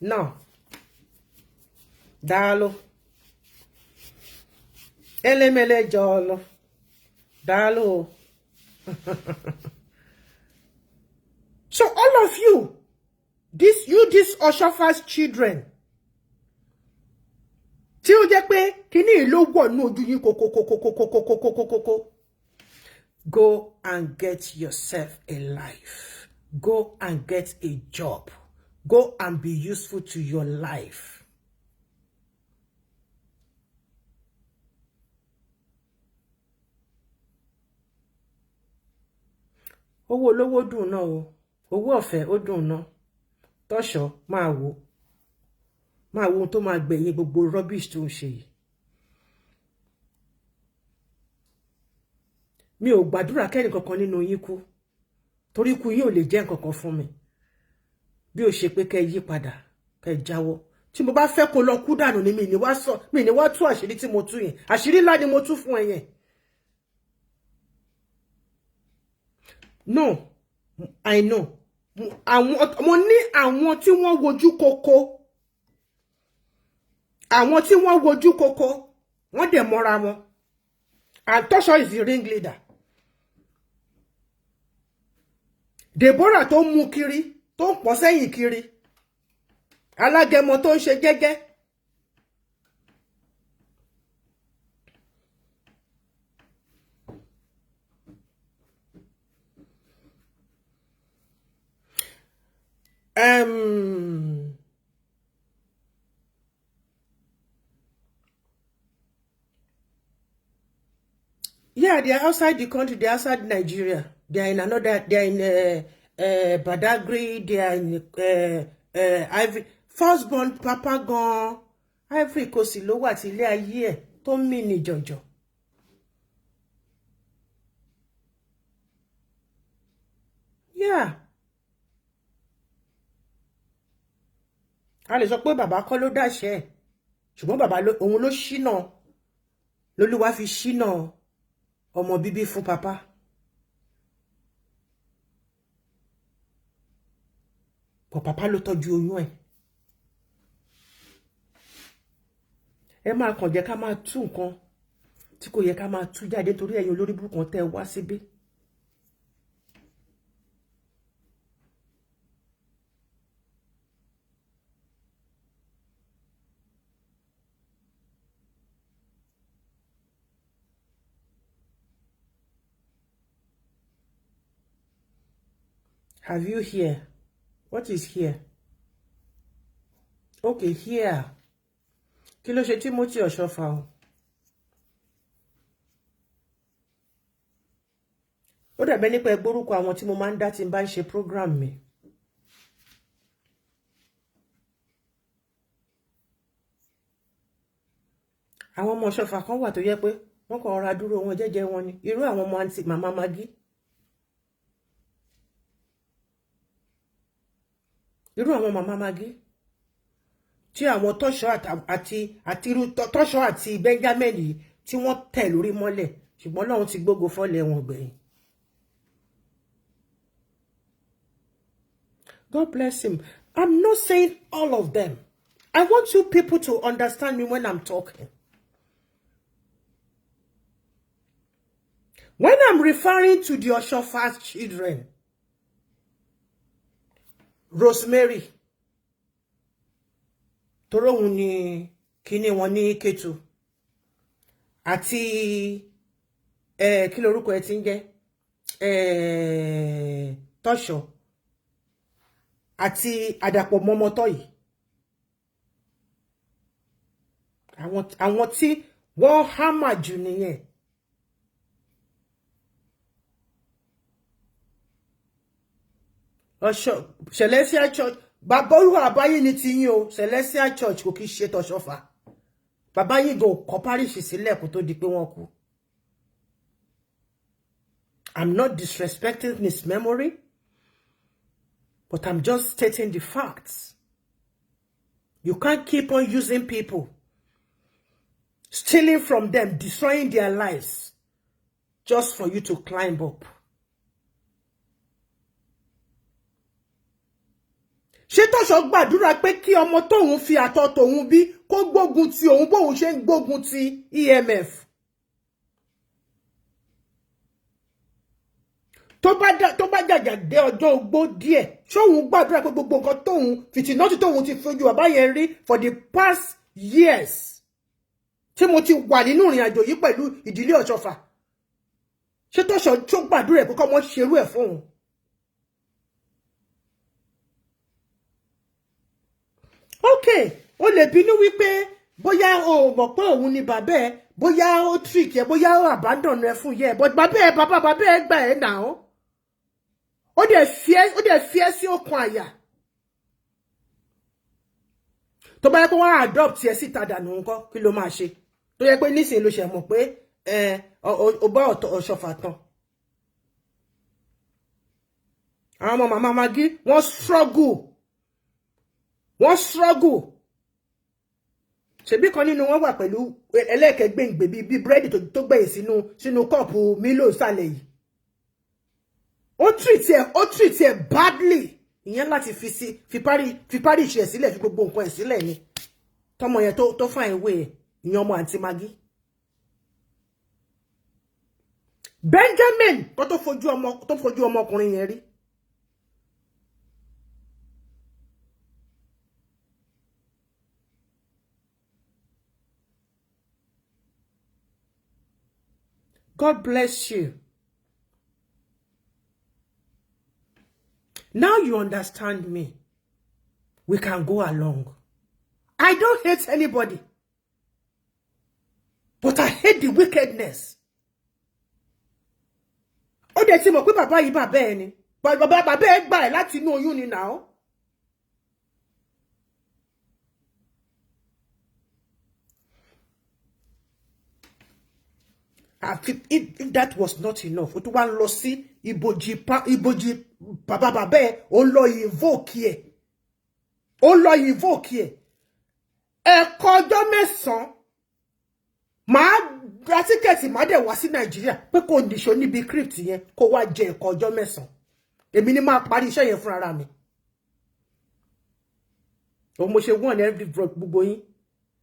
now? Daalụ. Elemele jọlụ, daalụ o. So all of you, this you, this Oshofa's children, tí ó jẹ́ pé kíní ló wọ̀ ní ojú yín kókókókókókókókókókó, go and get yourself a life. Go and get a job. Go and be useful to your life. Owó olówó dùn náà o, owó ọ̀fẹ́ ó dùn náà. Tọ́ṣọ̀ máa wò, máa wo ohun tó máa gbẹ̀yìn gbogbo rubbish tó ń ṣe yìí. Mi ò gbàdúrà kẹ́ni kankan nínú yín kú, torí ikú yín ò lè jẹ́ nǹkan kan fún mi bí ó ṣe pé kẹ́ yí padà, kẹ́ jáwọ́. Tí mo bá fẹ́ kó lọ kú dànù ni, mi ní wá sọ, mi ní wá tú àṣírí tí mo tú yẹn. Àṣírí ńlá ni mo tú fún ẹ yẹn. No, I know, àwọn mo ní àwọn tí wọ́n wojú koko, àwọn tí wọ́n wojú koko, wọ́n dẹ̀ mọ́ra wọn, and Tosho is the ringleader. Deborah tó ń mú kiri, tó ń pọ̀ sẹ́yìn kiri, alágẹmọ tó ń ṣe jẹ́jẹ́. Yeah, they are outside the country. They are outside Nigeria. They are in another. They are in Badagry. They are in Ivory. Firstborn papa gan Ivory Coast ló wà tí ilé ayé ẹ̀ tó ń mì ní jọ̀jọ̀. Yeah. A lè sọ pé bàbá kọ́ ló dáṣẹ́ ẹ̀, ṣùgbọ́n bàbá òun ló ṣínà, lolúwa fi ṣínà ọmọ bíbí fún papa. Bọ̀ papa ló tọ́jú oyún ẹ̀. Ẹ máa kàn jẹ́ ká máa tú nǹkan tí kò yẹ ká máa tú jáde torí ẹ̀yin olórí burúkú tẹ́ ẹ wá síbí. Have you here? What is here? Okay, here. Kí ló ṣe Timothy Ọ̀ṣọ́fà o? Ó dàbẹ́ nípa ẹgbórúkọ àwọn tí mo máa ń dá tí n bá ń ṣe program mi. Àwọn ọmọ Ọ̀ṣọ́fà kan wà tó yẹ pé wọ́n kàn ra dúró wọn jẹ́jẹ́ wọn ni. Irú àwọn ọmọ àǹtí màmá Magí. Irú àwọn màmá Magí tí àwọn Tọ́ṣọ́ àti irú Tọ́ṣọ́ àti Benjamin yìí tí wọ́n tẹ̀ lórí mọ́lẹ̀, ṣùgbọ́n Ọlọ́run ti gbógo fọ́lẹ̀ wọn gbẹ̀yìn. God bless him. I'm not saying all of them. I want you people to understand me when I'm talking. When I'm referring to the Oshofa's children, Rosemary, torí òun ni kíní wọn ní Kétu, àti kí lorúkọ ẹ ti ń jẹ́, Tọ́ṣọ̀ àti àdàpọ̀ mọ́mọ́tọ́ yìí, àwọn tí wọ́n hámà jù nìyẹn. Ọ̀ṣọ́ Celestial Church, bàbá olúwa àbáyé ní ti yín o. Celestial Church kò kí ṣe tọ̀ṣọ́fà. Bàbá yìí gan kọ́ parish sílẹ̀ kó tó di pé wọ́n kú. I'm not disrespecting his memory, but I'm just stating the facts. You can't keep on using people, stealing from them, destroying their lives, just for you to climb up. Ṣé Tọ́ṣọ̀ gbàdúrà pé kí ọmọ tóun fi àtọ̀ tòun bí kó gbógun ti òun bóun ṣe ń gbógun ti EMF? Tó bá jàjà dé ọjọ́ ogbó díẹ̀, ṣóun gbàdúrà pé gbogbo nǹkan tóun fìtìnà tí tóun ti fojú bàbá yẹn rí for the past years tí mo ti wà nínú ìrìn àjò yìí pẹ̀lú ìdílé Ọ̀ṣọ́fà, ṣé Tọ́ṣọ̀ tó gbàdúrà ẹ̀ pé kọ́mọ ṣerú ẹ̀ fóun? Okay, o lè bínú wípé bóyá o mọ̀ pé òun ni bàbá ẹ, bóyá ó trick ẹ, bóyá ó abandon ẹ fún yẹ, but bàbá ẹ, bàbá bàbá ẹ gbà ẹ nà ó dẹ̀ fi ẹ́ sí okùn àyà. Tó bá yẹ pé wọ́n adopt ẹ síta dànù ńkọ́, kí ló máa ṣe? Tó yẹ pé nísìnyí ló ṣe mọ̀ pé ẹ o bá Ọ̀ṣọ́fà tán. Àwọn ọmọ màmá Maggi, wọ́n struggle, wọ́n struggle. Ṣebí kan nínú wọn wà pẹ̀lú ẹlẹ́kẹ̀gbẹ̀ǹgbè bíi búrẹ́dì tó gbẹ̀yìn sínú cup Milo sàlẹ̀ yìí. Ó treat ẹ badly. Ìyẹn láti fi sí fi parí ìṣe ẹ̀ sílẹ̀, fi gbogbo nǹkan ẹ̀ sílẹ̀ ni tọmọ yẹn tó fún ìwé ẹ̀, ìyẹn ọmọ àǹtí Maggi. Benjamin kó tó fojú ọmọkùnrin yẹn rí. God bless you. Now you understand me. We can go along. I don't hate anybody. But I hate the wickedness. Ó dẹ̀ ti mọ̀ pé bàbá yìí, bàbá ẹ ni. Bàbá bàbá ẹ gbà ẹ́ láti inú oyún ni now. If that was not enough, ó tún wá ń lọ sí ibojì bàbá bàbá ẹ, ó ń lọ invoke ẹ, ó ń lọ invoke ẹ. Ẹ̀kọ́ ọjọ́ 9, màá gba ticket, màá dẹ̀ wá sí Nàìjíríà pé kò nìṣó níbi crypt yẹn, kó wá jẹ ẹ̀kọ́ ọjọ́ 9. Èmi ni máa parí iṣẹ́ yẹn fúnra mi. Òun mo ṣe wọ́n ní every gbogbo yín,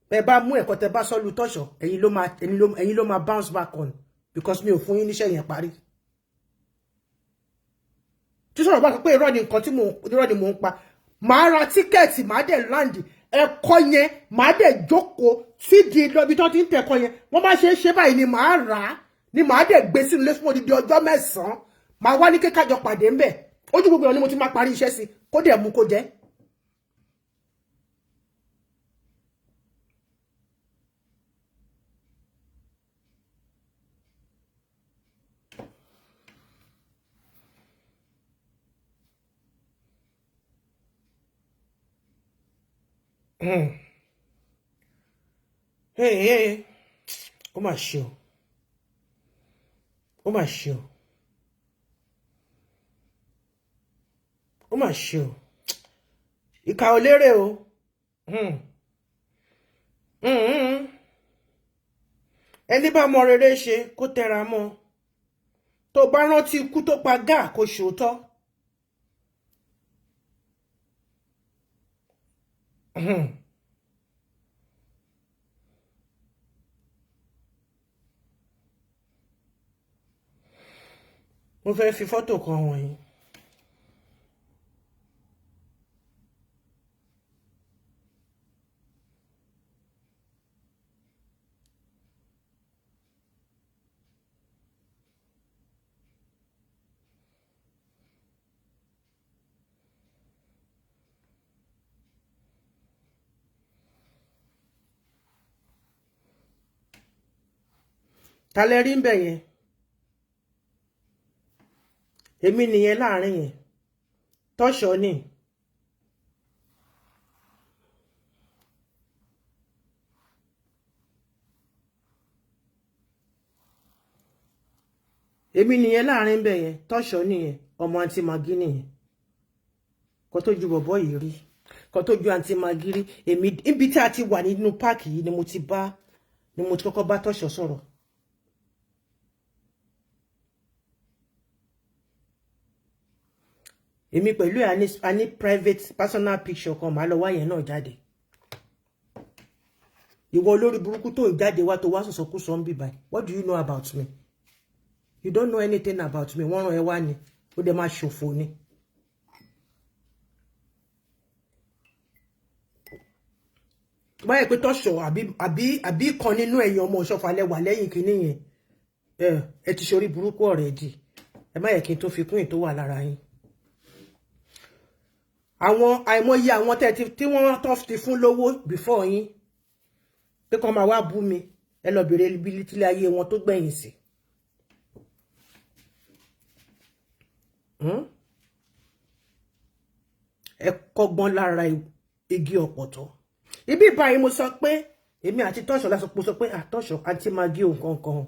ẹ bá mú ẹ̀kọ́ tẹ bá sọ́lù Tọ́ṣọ̀, ẹ̀yin ló máa bounce back on, because mi ò fún yín níṣẹ́ yẹn parí. Tí sọ̀rọ̀ bá sọ pé irọ́ ni nǹkan tí mò ń, irọ́ ni mò ń pa, màá ra ticket, màá dẹ̀ land ẹ̀kọ́ yẹn, màá dẹ̀ jókòó sídìí ibi tó ti ń tẹ̀kọ́ yẹn. Wọ́n bá ṣe é ṣe báyìí ni màá rà á, ni màá dẹ̀ gbé sínú ilé fún odidi ọjọ́ 9. Màá wá ní kékájọ pàdé ńbẹ̀. Ojú gbogbo ẹ̀ ni mo ti máa parí iṣẹ́ sí, kó dẹ̀ mú kó jẹ́. Hey, hey. Ó mà ṣe o. Ó mà ṣe o. Ó mà ṣe o. Ìkà ò lérè o. Ẹni bá mọ rere ṣe, kó tẹra mọ́. Tó bá rántí ikú tó pa gáà, kó ṣòótọ́. Mo fẹ́ fi fọ́tò kan wọ̀nyí. Ta lẹ rí ń bẹ̀ yẹn? Èmi nìyẹn láàrin yẹn. Tọ́ṣọ̀ ni. Èmi nìyẹn láàrin bẹ̀ yẹn. Tọ́ṣọ̀ nìyẹn. Ọmọ àǹtí Maggi nìyẹn. Kó tó ju bọ̀bọ̀ yìí rí. Kan tó ju Aunty Maggie rí, èmi níbi tí a ti wà nínú páàkì yìí ni mo ti bá, ni mo ti kọ́kọ́ bá Tọ́ṣọ̀ sọ̀rọ̀. Èmi pẹ̀lú ẹ̀, a ní private personal picture kan, màá lọ wá yẹn náà jáde. Ìwọ olórí burúkú tó ń jáde wá, tó wá sọ̀sọ̀kúsọ ń bì báyìí, what do you know about me? You don't know anything about me. Wọ́n rán ẹ wá ni, ó dẹ̀ máa ṣòfò ni. Báyìí pé Tọ́ṣọ̀ àbí kan nínú ẹ̀yin ọmọ Ọ̀ṣọ́fà lẹ wà lẹ́yìn kínní yẹn, ẹ ti ṣorí burúkú already. Ẹ má yẹ kí n tó fi kún ìtó wà lára yín. Àwọn àìmọye àwọn tẹ́ tí wọ́n tọ́ ti fún lówó before yín pé kọ́ máa wá bú mi, ẹ lọ bèrè ibi tílé ayé wọn tó gbẹ̀yìn sí. Ẹ kọ́gbọ́n lára igi ọ̀pọ̀tọ́. Ibi báyìí mo sọ pé èmi àti Tọ́ṣọ̀ lásán, mo sọ pé àtọ́ṣọ̀ Aunty Maggie nǹkan kan.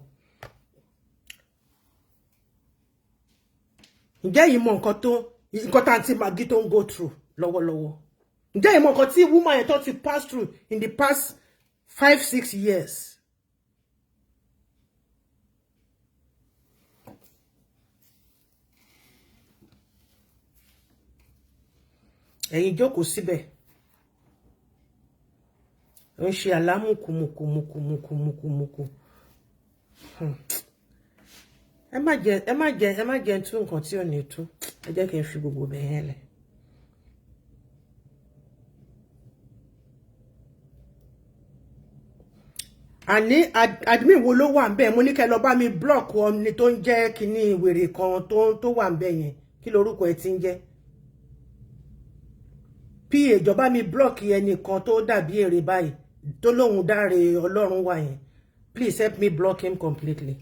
Ǹjẹ́ yìí mọ nǹkan tó nǹkan tá Aunty Maggie tó ń go through lọ́wọ́lọ́wọ́? Ǹjẹ́ yìí mọ nǹkan tí woman yẹn tó ti pass through in the past 5, 6 years? Ẹ̀yin jókòó síbẹ̀, ń ṣe àlámùkùmùkùmùkùmùkùmùkù. Ẹ má jẹ tú nǹkan tí ò ní tú. Ẹ jẹ́ kí n fi gbogbo bẹ̀ yẹn lẹ̀. Àní admin wo ló wà ń bẹ̀? Mo ní kẹ́ lọ bá mi block ọmọ tó ń jẹ́ kínní wèrè kan tó wà ń bẹ̀ yẹn. Kí lorúkọ ẹ ti ń jẹ́? Pa ìjọba mi block ẹnìkan tó dàbí èrè báyìí, tó lóun dáre Ọlọ́run wà yẹn. Please help me block him completely.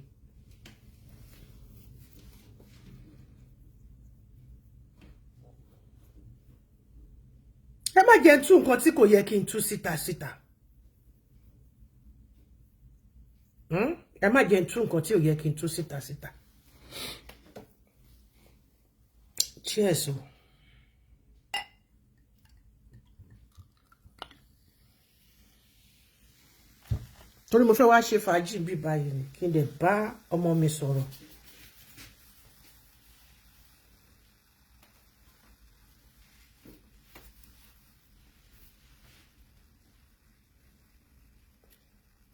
Ẹ má jẹ́ tú nǹkan tí kò yẹ kí n tú síta síta. Ẹ má jẹ́ tú nǹkan tí ò yẹ kí n tú síta síta. Cheers o. Torí mo fẹ́ wá ṣe fàájì bí báyìí ni, kí n dẹ̀ bá ọmọ mi sọ̀rọ̀.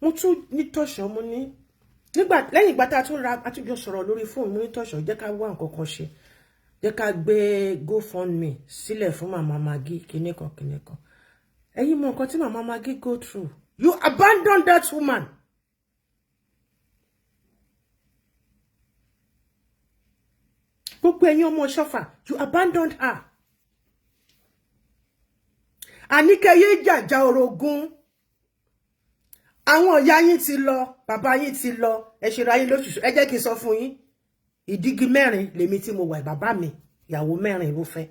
Mo tún ní Tọ́ṣọ̀, mo ní nígbà lẹ́yìn ìgbà tá a tún ra àtúnjọ sọ̀rọ̀ lórí fóònù, mo ní Tọ́ṣọ̀, jẹ́ ká wá nǹkan kan ṣe, jẹ́ ká gbé GoFundMe sílẹ̀ fún Màmá Maggie, kinní kan kinní kan. Ẹ̀yin mọ nǹkan tí Màmá Maggie go through. You abandon that woman. Gbogbo ẹ̀yin ọmọ Ṣọ́fà, you abandoned her. Àníkẹ́yẹ jàjà orogún. Àwọn ìyá yín ti lọ, bàbá yín ti lọ, ẹ ṣe ra yín lóṣooṣù. Ẹ jẹ́ kí n sọ fún yín, ìdígi mẹ́rin lèmi tí mo wà. Bàbá mi, ìyàwó mẹ́rin ló fẹ́.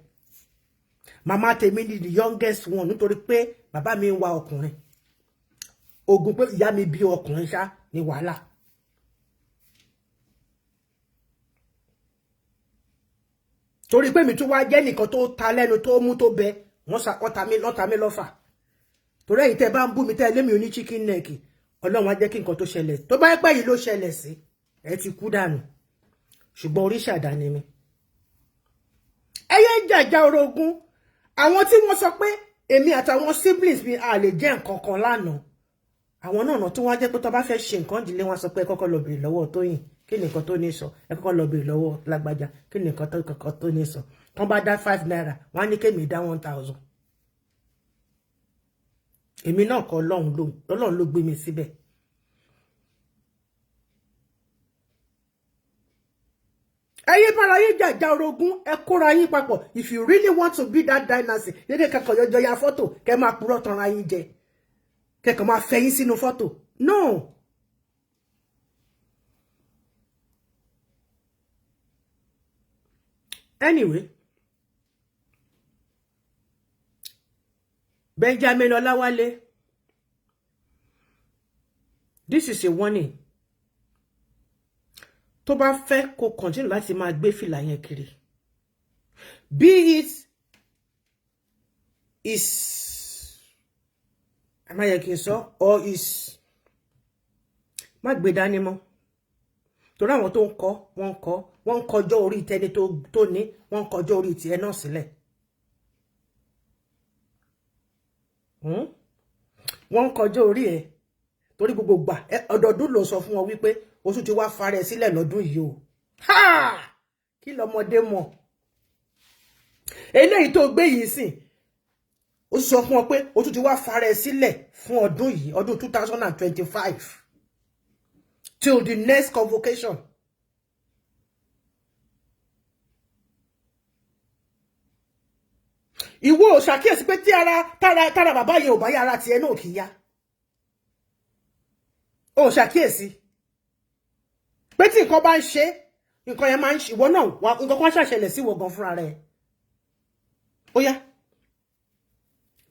Màmá tèmi ni the youngest one, nítorí pé bàbá mi ń wá ọkùnrin ogun, pé ìyá mi bí ọkùnrin ṣá ní wàhálà. Torí pé mi tún wá jẹ́ nìkan tó ta lẹ́nu, tó mú tó bẹ, wọ́n ta mí lọ́fà. Torí ẹ̀yin tẹ́ bá ń bú mi, tẹ́ lémi oní chicken neck, Ọlọ́run á jẹ́ kí nǹkan tó ṣẹlẹ̀, tó bá pẹ́ yìí ló ṣẹlẹ̀ sí ẹ, ti kú dànù. Ṣùgbọ́n oríṣàdá ni mi. Ẹ yé jàjà orogún. Àwọn tí wọ́n sọ pé èmi àtàwọn siblings mi a lè jẹ́ nǹkan kan lánàá, àwọn náà náà tí wọ́n á jẹ́ pé tó bá fẹ́ ṣe nǹkan ìdílé wọn, sọ pé ẹ kọ́kọ́ lọ bèrè lọ́wọ́ Tóyìn, kí ni nǹkan tó ní sọ? Ẹ kọ́kọ́ lọ bèrè lọ́wọ́ lágbájá, kí ni nǹkan tó ní sọ? Tán bá dá 5 naira, wọ́n á ní kémi dá 1,000. Èmi náà kọ́, Ọlọ́run ló gbé mi síbẹ̀. Ẹ yé bára yín jàjà orogún, ẹ kóra yín papọ̀. If you really want to be that dynasty, dédé kẹkọọ yọjọ ya fọ́tò, kẹ máa purọ́ tanra yín jẹ, kẹkọọ máa fẹ̀yìn sínú fọ́tò. No. Anyway, Benjamin Ọláwálé, this is a warning. Tó bá fẹ́ kó continue láti máa gbé fìlà yẹn kiri, be it Is ẹ má yẹ kí n sọ or is má gbé dání mọ́, torí àwọn tó ń kọ́, wọ́n ń kọ́, wọ́n ń kọjọ́ orí tẹni tó ní, wọ́n ń kọjọ́ orí tiẹ̀ náà sílẹ̀. Wọ́n ń kọjọ́ orí ẹ̀, torí gbogbo gbà ọdọọdún ló sọ fún wọn wípé oṣù tí wàá farẹ sílẹ̀ lọ́dún yìí o. Kí lọmọdé mọ̀? Eléyìí tó gbé yìí sìn, ó sọ fún ọ pé o tún ti wá farẹ sílẹ̀ fún ọdún yìí, ọdún 2025, till the next convocation. Ìwọ ò ṣàkíyèsí pé tí ara tára bàbá yẹn ò bá yá, ara tiẹ̀ náà kì í yá? Ò ṣàkíyèsí pé tí nǹkan bá ń ṣe, nǹkan yẹn máa ń ṣe ìwọ náà? Nǹkan kan ṣàṣẹlẹ̀ sí ìwọ gan fúnra rẹ̀. Ó yá,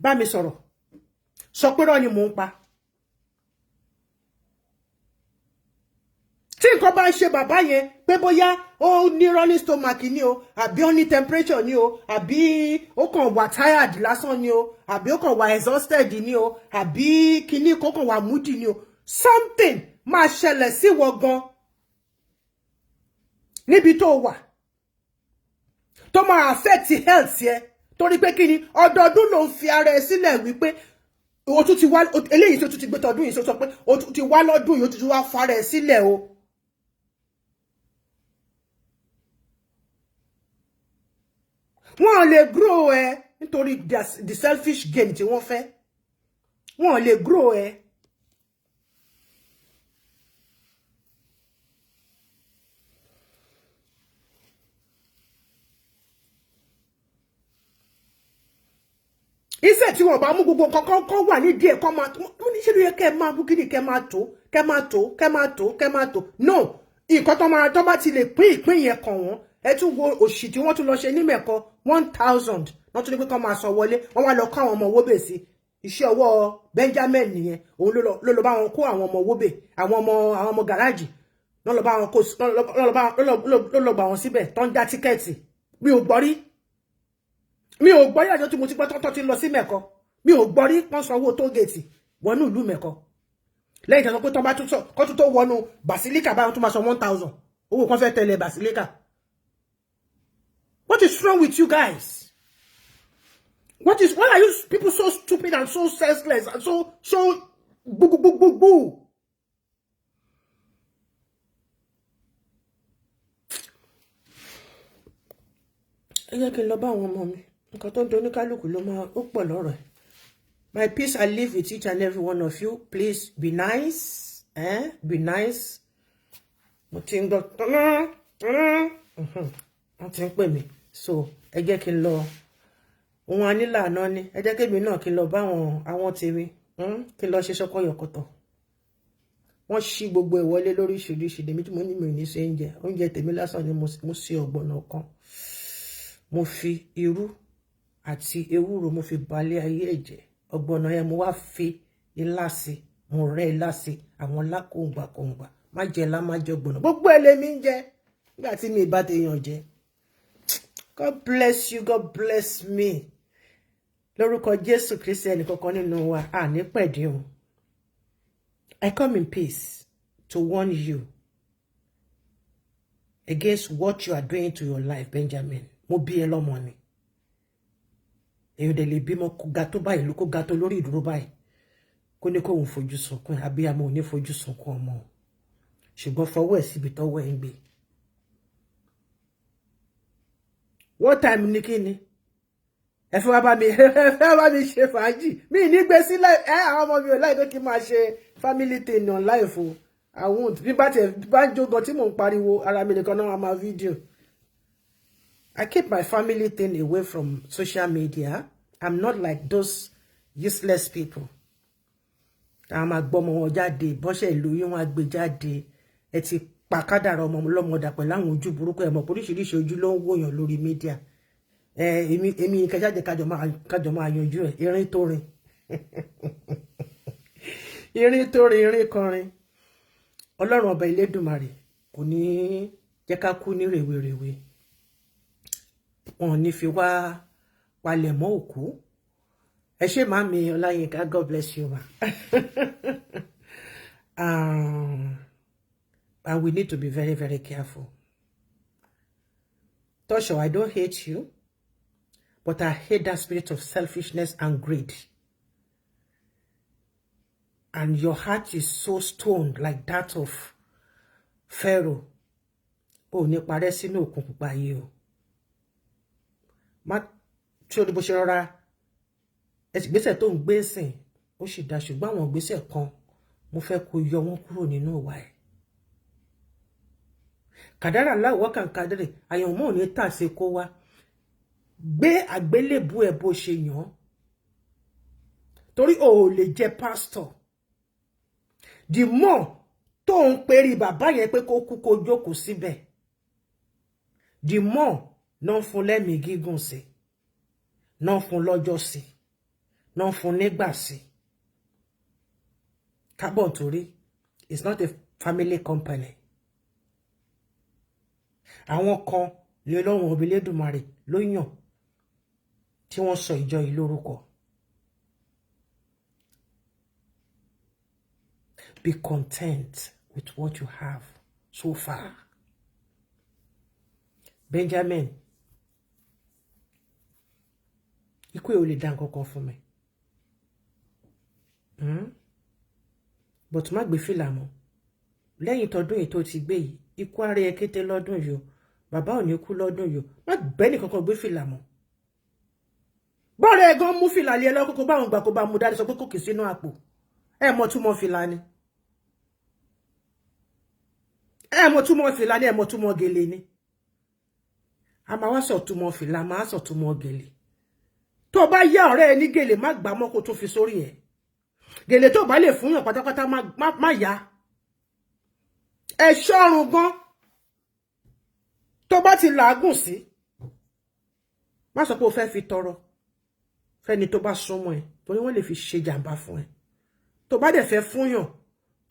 bá mi sọ̀rọ̀, sọ pé rọ́ ni mò ń pa. Tí nǹkan bá ń ṣe bàbá yẹn, pé bóyá ó ní running stomach ni o, àbí ó ní temperature ni o, àbí ó kàn wà tired lásán ni o, àbí ó kàn wà exhausted ni o, àbí kíní kó kàn wà moody ni o, something máa ṣẹlẹ̀ sí wọ gan níbi tó wà tó máa affect health yẹ. Torí pé kíni? Ọdọọdún ló ń fi ara ẹ sílẹ̀ wípé o tún ti wá eléyìí tó tún ti gbé tọdún yìí, sọ pé o tún ti wá lọ́dún yìí, o tún ti wá fara ẹ sílẹ̀ o. Wọ́n lè grow ẹ nítorí the selfish gain tí wọ́n fẹ́. Wọ́n lè grow ẹ. Iṣẹ́ tí wọ́n bá mú gbogbo nǹkan kan kan wà nídìí ẹ̀ kọ́ máa wọ́n ní ṣe ló yẹ kẹ́ ẹ máa bú kíni, kẹ́ máa tó, kẹ́ máa tó, kẹ́ máa tó, kẹ́ máa tó. No, nǹkan tó máa tó bá ti lè pín ìpín yẹn kàn wọ́n. Ẹ tún wo òṣì tí wọ́n tún lọ ṣe ní Mẹ̀kọ, 1,000 wọ́n tún ní pé kọ́ máa san wọlé. Wọ́n wá lọ kọ́ àwọn ọmọ wóbè sí iṣẹ́ ọwọ́ Benjamin nìyẹn. Òun ló lọ bá wọn kó àwọn ọmọ wóbè, àwọn ọmọ gàrájì ló lọ bá wọn kó, ló lọ gbà wọn síbẹ̀ tó ń já ticket. Mi ò gbọ́ rí, mi ò gbọ́ rí. Àjọ tí mo ti pẹ́ tọ́tọ́ ti lọ sí Mẹ̀kọ, mi ò gbọ́ rí pọ́n sanwó toll gate wọnú ìlú Mẹ̀kọ. Lẹ́yìn tí wọ́n sọ pé tọ́ bá tún kọ́ tún tó wọnú Basilica báwọn tún máa san 1,000, owó kan fẹ́ tẹ̀lé Basilica. What is wrong with you guys? What is why are you people so stupid and so senseless and so gbogbogbogbo? Ẹ jẹ́ kí n lọ bá àwọn ọmọ mi. Nǹkan tó ń do oníkálukú ló máa ó pọ̀ lọ́rọ̀ ẹ̀. My peace I live with each and every one of you. Please be nice, eh? Be nice. Mo ti ń gbọ́, wọ́n ti ń pè mí, so ẹ jẹ́ kí n lọ. Òun anílànà ni. Ẹ jẹ́ kémi náà kí n lọ bá àwọn tèmi, kí n lọ ṣe ṣọkọ yọkọtọ. Wọ́n ṣí gbogbo ìwọlé lóríṣiríṣi. Lèmi tí mo ní mi ò ní ṣe oúnjẹ, oúnjẹ tèmi lásán ni. Mo ṣe ọ̀gbọ̀nà kan, mo fi irú àti ewúro, mo fi balẹ̀ ayé ẹ̀jẹ̀ ọ̀gbọ̀nà yẹn. Mo wá fi ilá sí, mo rẹ́ ilá sí, àwọn ilá kòǹgbà kòǹgbà. Má jẹ ilá, má jẹ ọ̀gbọ̀nà, gbogbo ẹ̀ lèmi ń jẹ nígbà tí mi ìbá tèèyàn jẹ. God bless you, God bless me. Lórúkọ Jésù Kristi, ẹnìkankan nínú wa àní pẹ̀dín o. I come in peace to warn you against what you are doing to your life, Benjamin. Mo bí ẹ lọ́mọ ni. Èyàn dẹ̀ lè bímọ kó ga tó báyìí, kó ga tó lórí ìdúró báyìí, kó ní kóun fojú sunkún. Abiyamọ ò ní fojú sunkún ọmọ, ṣùgbọ́n fọwọ́ ẹ̀ síbi tọ́wọ́ ẹ̀ ń gbé. What time ni kí ni ẹ fẹ́ wá bá mi, ẹ fẹ́ bá mi ṣe fàájì? Mi ní gbé sílẹ̀ ẹ. Àwọn ọmọ mi ò láì pé kí n máa ṣe family thing on live o. I won't. Bí bá tiẹ̀ bá ń jó gan tí mò ń pariwo, ara mi nìkan náà máa fídíò. I keep my family thing away from social media. I'm not like those useless people. Àwọn máa gbọ́ ọmọ wọn jáde, bọ́ṣẹ̀ ìlú yín, wọn á gbé jáde. Ẹ ti pa kádàrá ọmọ lọ́mọdà pẹ̀lú àwọn ojú burúkú. Ẹ̀ mọ̀ oríṣiríṣi ojú ló ń wòyàn lórí media. Èmi kẹjáde kájọ máa yanjú ẹ̀. Irin tó rin irin tó rin irin kọrin. Ọlọ́run ọba Elédùmarè kò ní jẹ́ ká kú ní rèwerèwe. Wọn ò ní fi wá palẹ̀mọ́ òkú. Ẹ ṣé, màmí Ọláyínká, God bless you, ma. And we need to be very, very careful. Tosho, I don't hate you, but I hate that spirit of selfishness and greed. And your heart is so stoned like that of Pharaoh. Ó ní parẹ́ sínú òkun pupa yìí o. Má tí o ní bó ṣe rọra ìgbésẹ̀ tó ń gbé sìn, ó sì dá, ṣùgbọ́n àwọn ìgbésẹ̀ kan, mo fẹ́ kó yọ wọ́n kúrò nínú ìwà ẹ̀. Kàdárà láwọ̀ kàn kàdárè àyànmọ́ ò ní tà sí kó wá gbé àgbélébù ẹ̀ bó ṣe yàn án, torí o ò lè jẹ pásítọ̀. The more tó ń perí bàbá yẹn pé kó kú, kó jókòó síbẹ̀, the more náà fún lẹ́mìí gígùn sí, náà fún lọ́jọ́ sí, náà fún nígbà sí. Carbon torí it's not a family company. Àwọn kan lè lọ́wọ́n Obìlédùmarè ló yàn tí wọ́n sọ ìjọ yìí lórúkọ. Be content with what you have so far. Benjamin, ikú ẹ̀ ò lè dá nǹkan kan fún mi. But má gbé fìlà mọ́. Lẹ́yìn tọdún yìí tó ti gbé yìí, ikú ara ẹ kété lọ́dún yìí o. Bàbá ò ní kú lọ́dún yìí o. Má gbẹ́ nìkankan gbé fìlà mọ́. Bọ́ọ̀rẹ́ ẹ̀ gan mú fìlà lé ẹ lọ́kọ́, kó bá òun gbà, kó bá mú dání, sọ pé kò kì sínú àpò. Ẹ mọ̀ túmọ̀ fìlà ni. Ẹ mọ̀ túmọ̀ fìlà ni, ẹ mọ̀ túmọ̀ gèlè ni. A máa wá sọ túmọ̀ fìlà, a máa sọ túmọ̀ gèlè. Tó bá yá ọ̀rẹ́ ẹ ní gèlè, má gbà mọ́, kó tó fi sórí ẹ̀. Gèlè tó bá lè fúnyàn pátápátá, má yá. Ẹ ṣọ́run gan. Tó bá ti làágùn sí, má sọ pé o fẹ́ fi tọrọ fẹ́ni tó bá súnmọ́ ẹ, torí wọ́n lè fi ṣe jàǹbá fún ẹ. Tó bá dẹ̀ fẹ́ fúnyàn,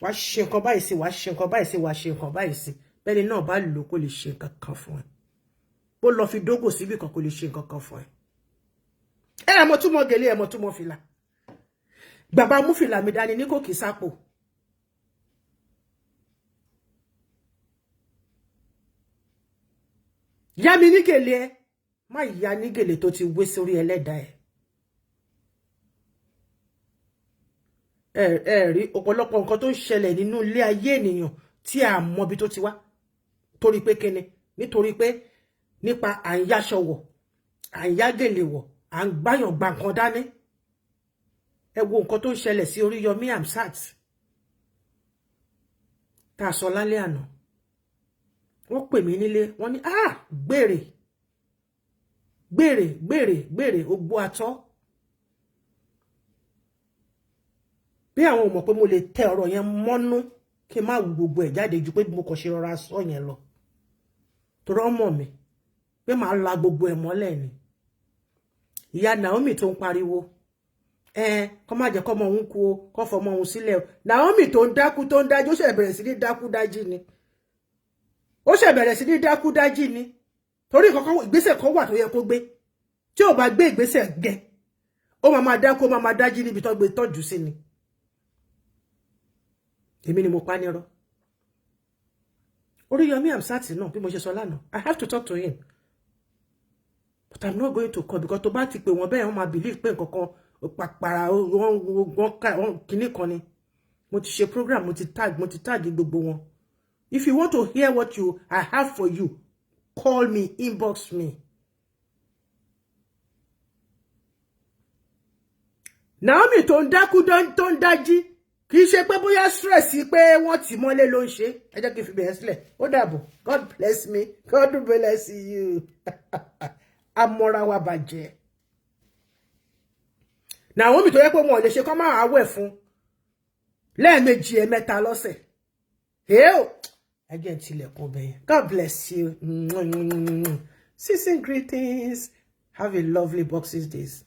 wàá ṣe nǹkan báyìí sí, wàá ṣe nǹkan báyìí sí, wàá ṣe nǹkan báyìí sí. Bẹ́ẹ̀ni náà bá lò, kó lè ṣe nǹkan kan fún ẹ. Bó lọ fi dógò síbì kan, kó lè ṣe nǹkan kan fún ẹ. Ẹ mọ̀ túmọ̀ gèlè, ẹ mọ̀ túmọ̀ fìlà. Bàbá mú fìlà mi dání ní kò kì í sápò. Yá mi ní gèlè ẹ, má yá ní gèlè tó ti wé sórí ẹlẹ́dàá ẹ. Ẹ rí ọ̀pọ̀lọpọ̀ nǹkan tó ń ṣẹlẹ̀ nínú ilé ayé ènìyàn tí a mọ ibi tó ti wá, torí pé kíni? Nítorí pé nípa à ń yáṣọ wọ̀, à ń yá gèlè wọ̀, à ń gbáyàn gba nǹkan dání. Ẹ wo nǹkan tó ń ṣẹlẹ̀ sí Oríyọmí Hamzat tá a sọ lálẹ́ àná. Wọ́n pè mí nílé, wọ́n ní, "Ah, gbèrè gbèrè gbèrè gbèrè ogbó atọ́." Bí àwọn ò mọ̀ pé mo lè tẹ ọ̀rọ̀ yẹn mọ́nú kí n má wù gbogbo ẹ̀ jáde ju pé mo kàn ṣe rọra sọ yẹn lọ, torí ọmọ mi pé màá la gbogbo ẹ̀ mọ́lẹ̀ ni. Ìyá Naomi tó ń pariwo, ẹ kọ́ má jẹ́ kọ́mọ òun kú o, kọ́ fọmọ òun sílẹ̀ o. Naomi tó ń dákú, tó ń dájú, ó ṣe bẹ̀rẹ̀ sí ní dákú dájí ni. Ó ṣe bẹ̀rẹ̀ sí ní dákú dájí ni, torí kankan ìgbésẹ̀ kan wà tó yẹ kó gbé. Tí ò bá gbé ìgbésẹ̀ gẹ, ó máa máa dákú, ó máa máa dájí níbi tó gbé tọ́jú sí ni. Èmi ni mo pa nírọ́. Oríyọmí Hamzat náà, bí mo ṣe sọ lánàá, I have to talk to him, but I'm not going to call, because tó bá ti pè wọ́n bẹ́ẹ̀, wọ́n máa believe pé nǹkan kan pàpàrà wọ́n kinní kan ni. Mo ti ṣe program, mo ti tag gbogbo wọn. If you want to hear what you I have for you, call me, inbox me. Naomi tó ń dákú, tó ń dájí, kì í ṣe pé bóyá stress pé wọ́n tì mọ́lé ló ń ṣe. Ẹ jẹ́ kí n fi bẹ̀rẹ̀ sílẹ̀. Ó dàbọ̀. God bless me, God bless you. Amọ́ra wa bàjẹ́. Naomi tó yẹ pé wọn ò lè ṣe kọ́ máa wẹ̀ fún lẹ́ẹ̀mejì, ẹ̀mẹ́ta lọ́sẹ̀. Ẹ jẹ́ n tilẹ̀kùn bẹ́yẹn. God bless you. Season greetings. Have a lovely Boxing Days.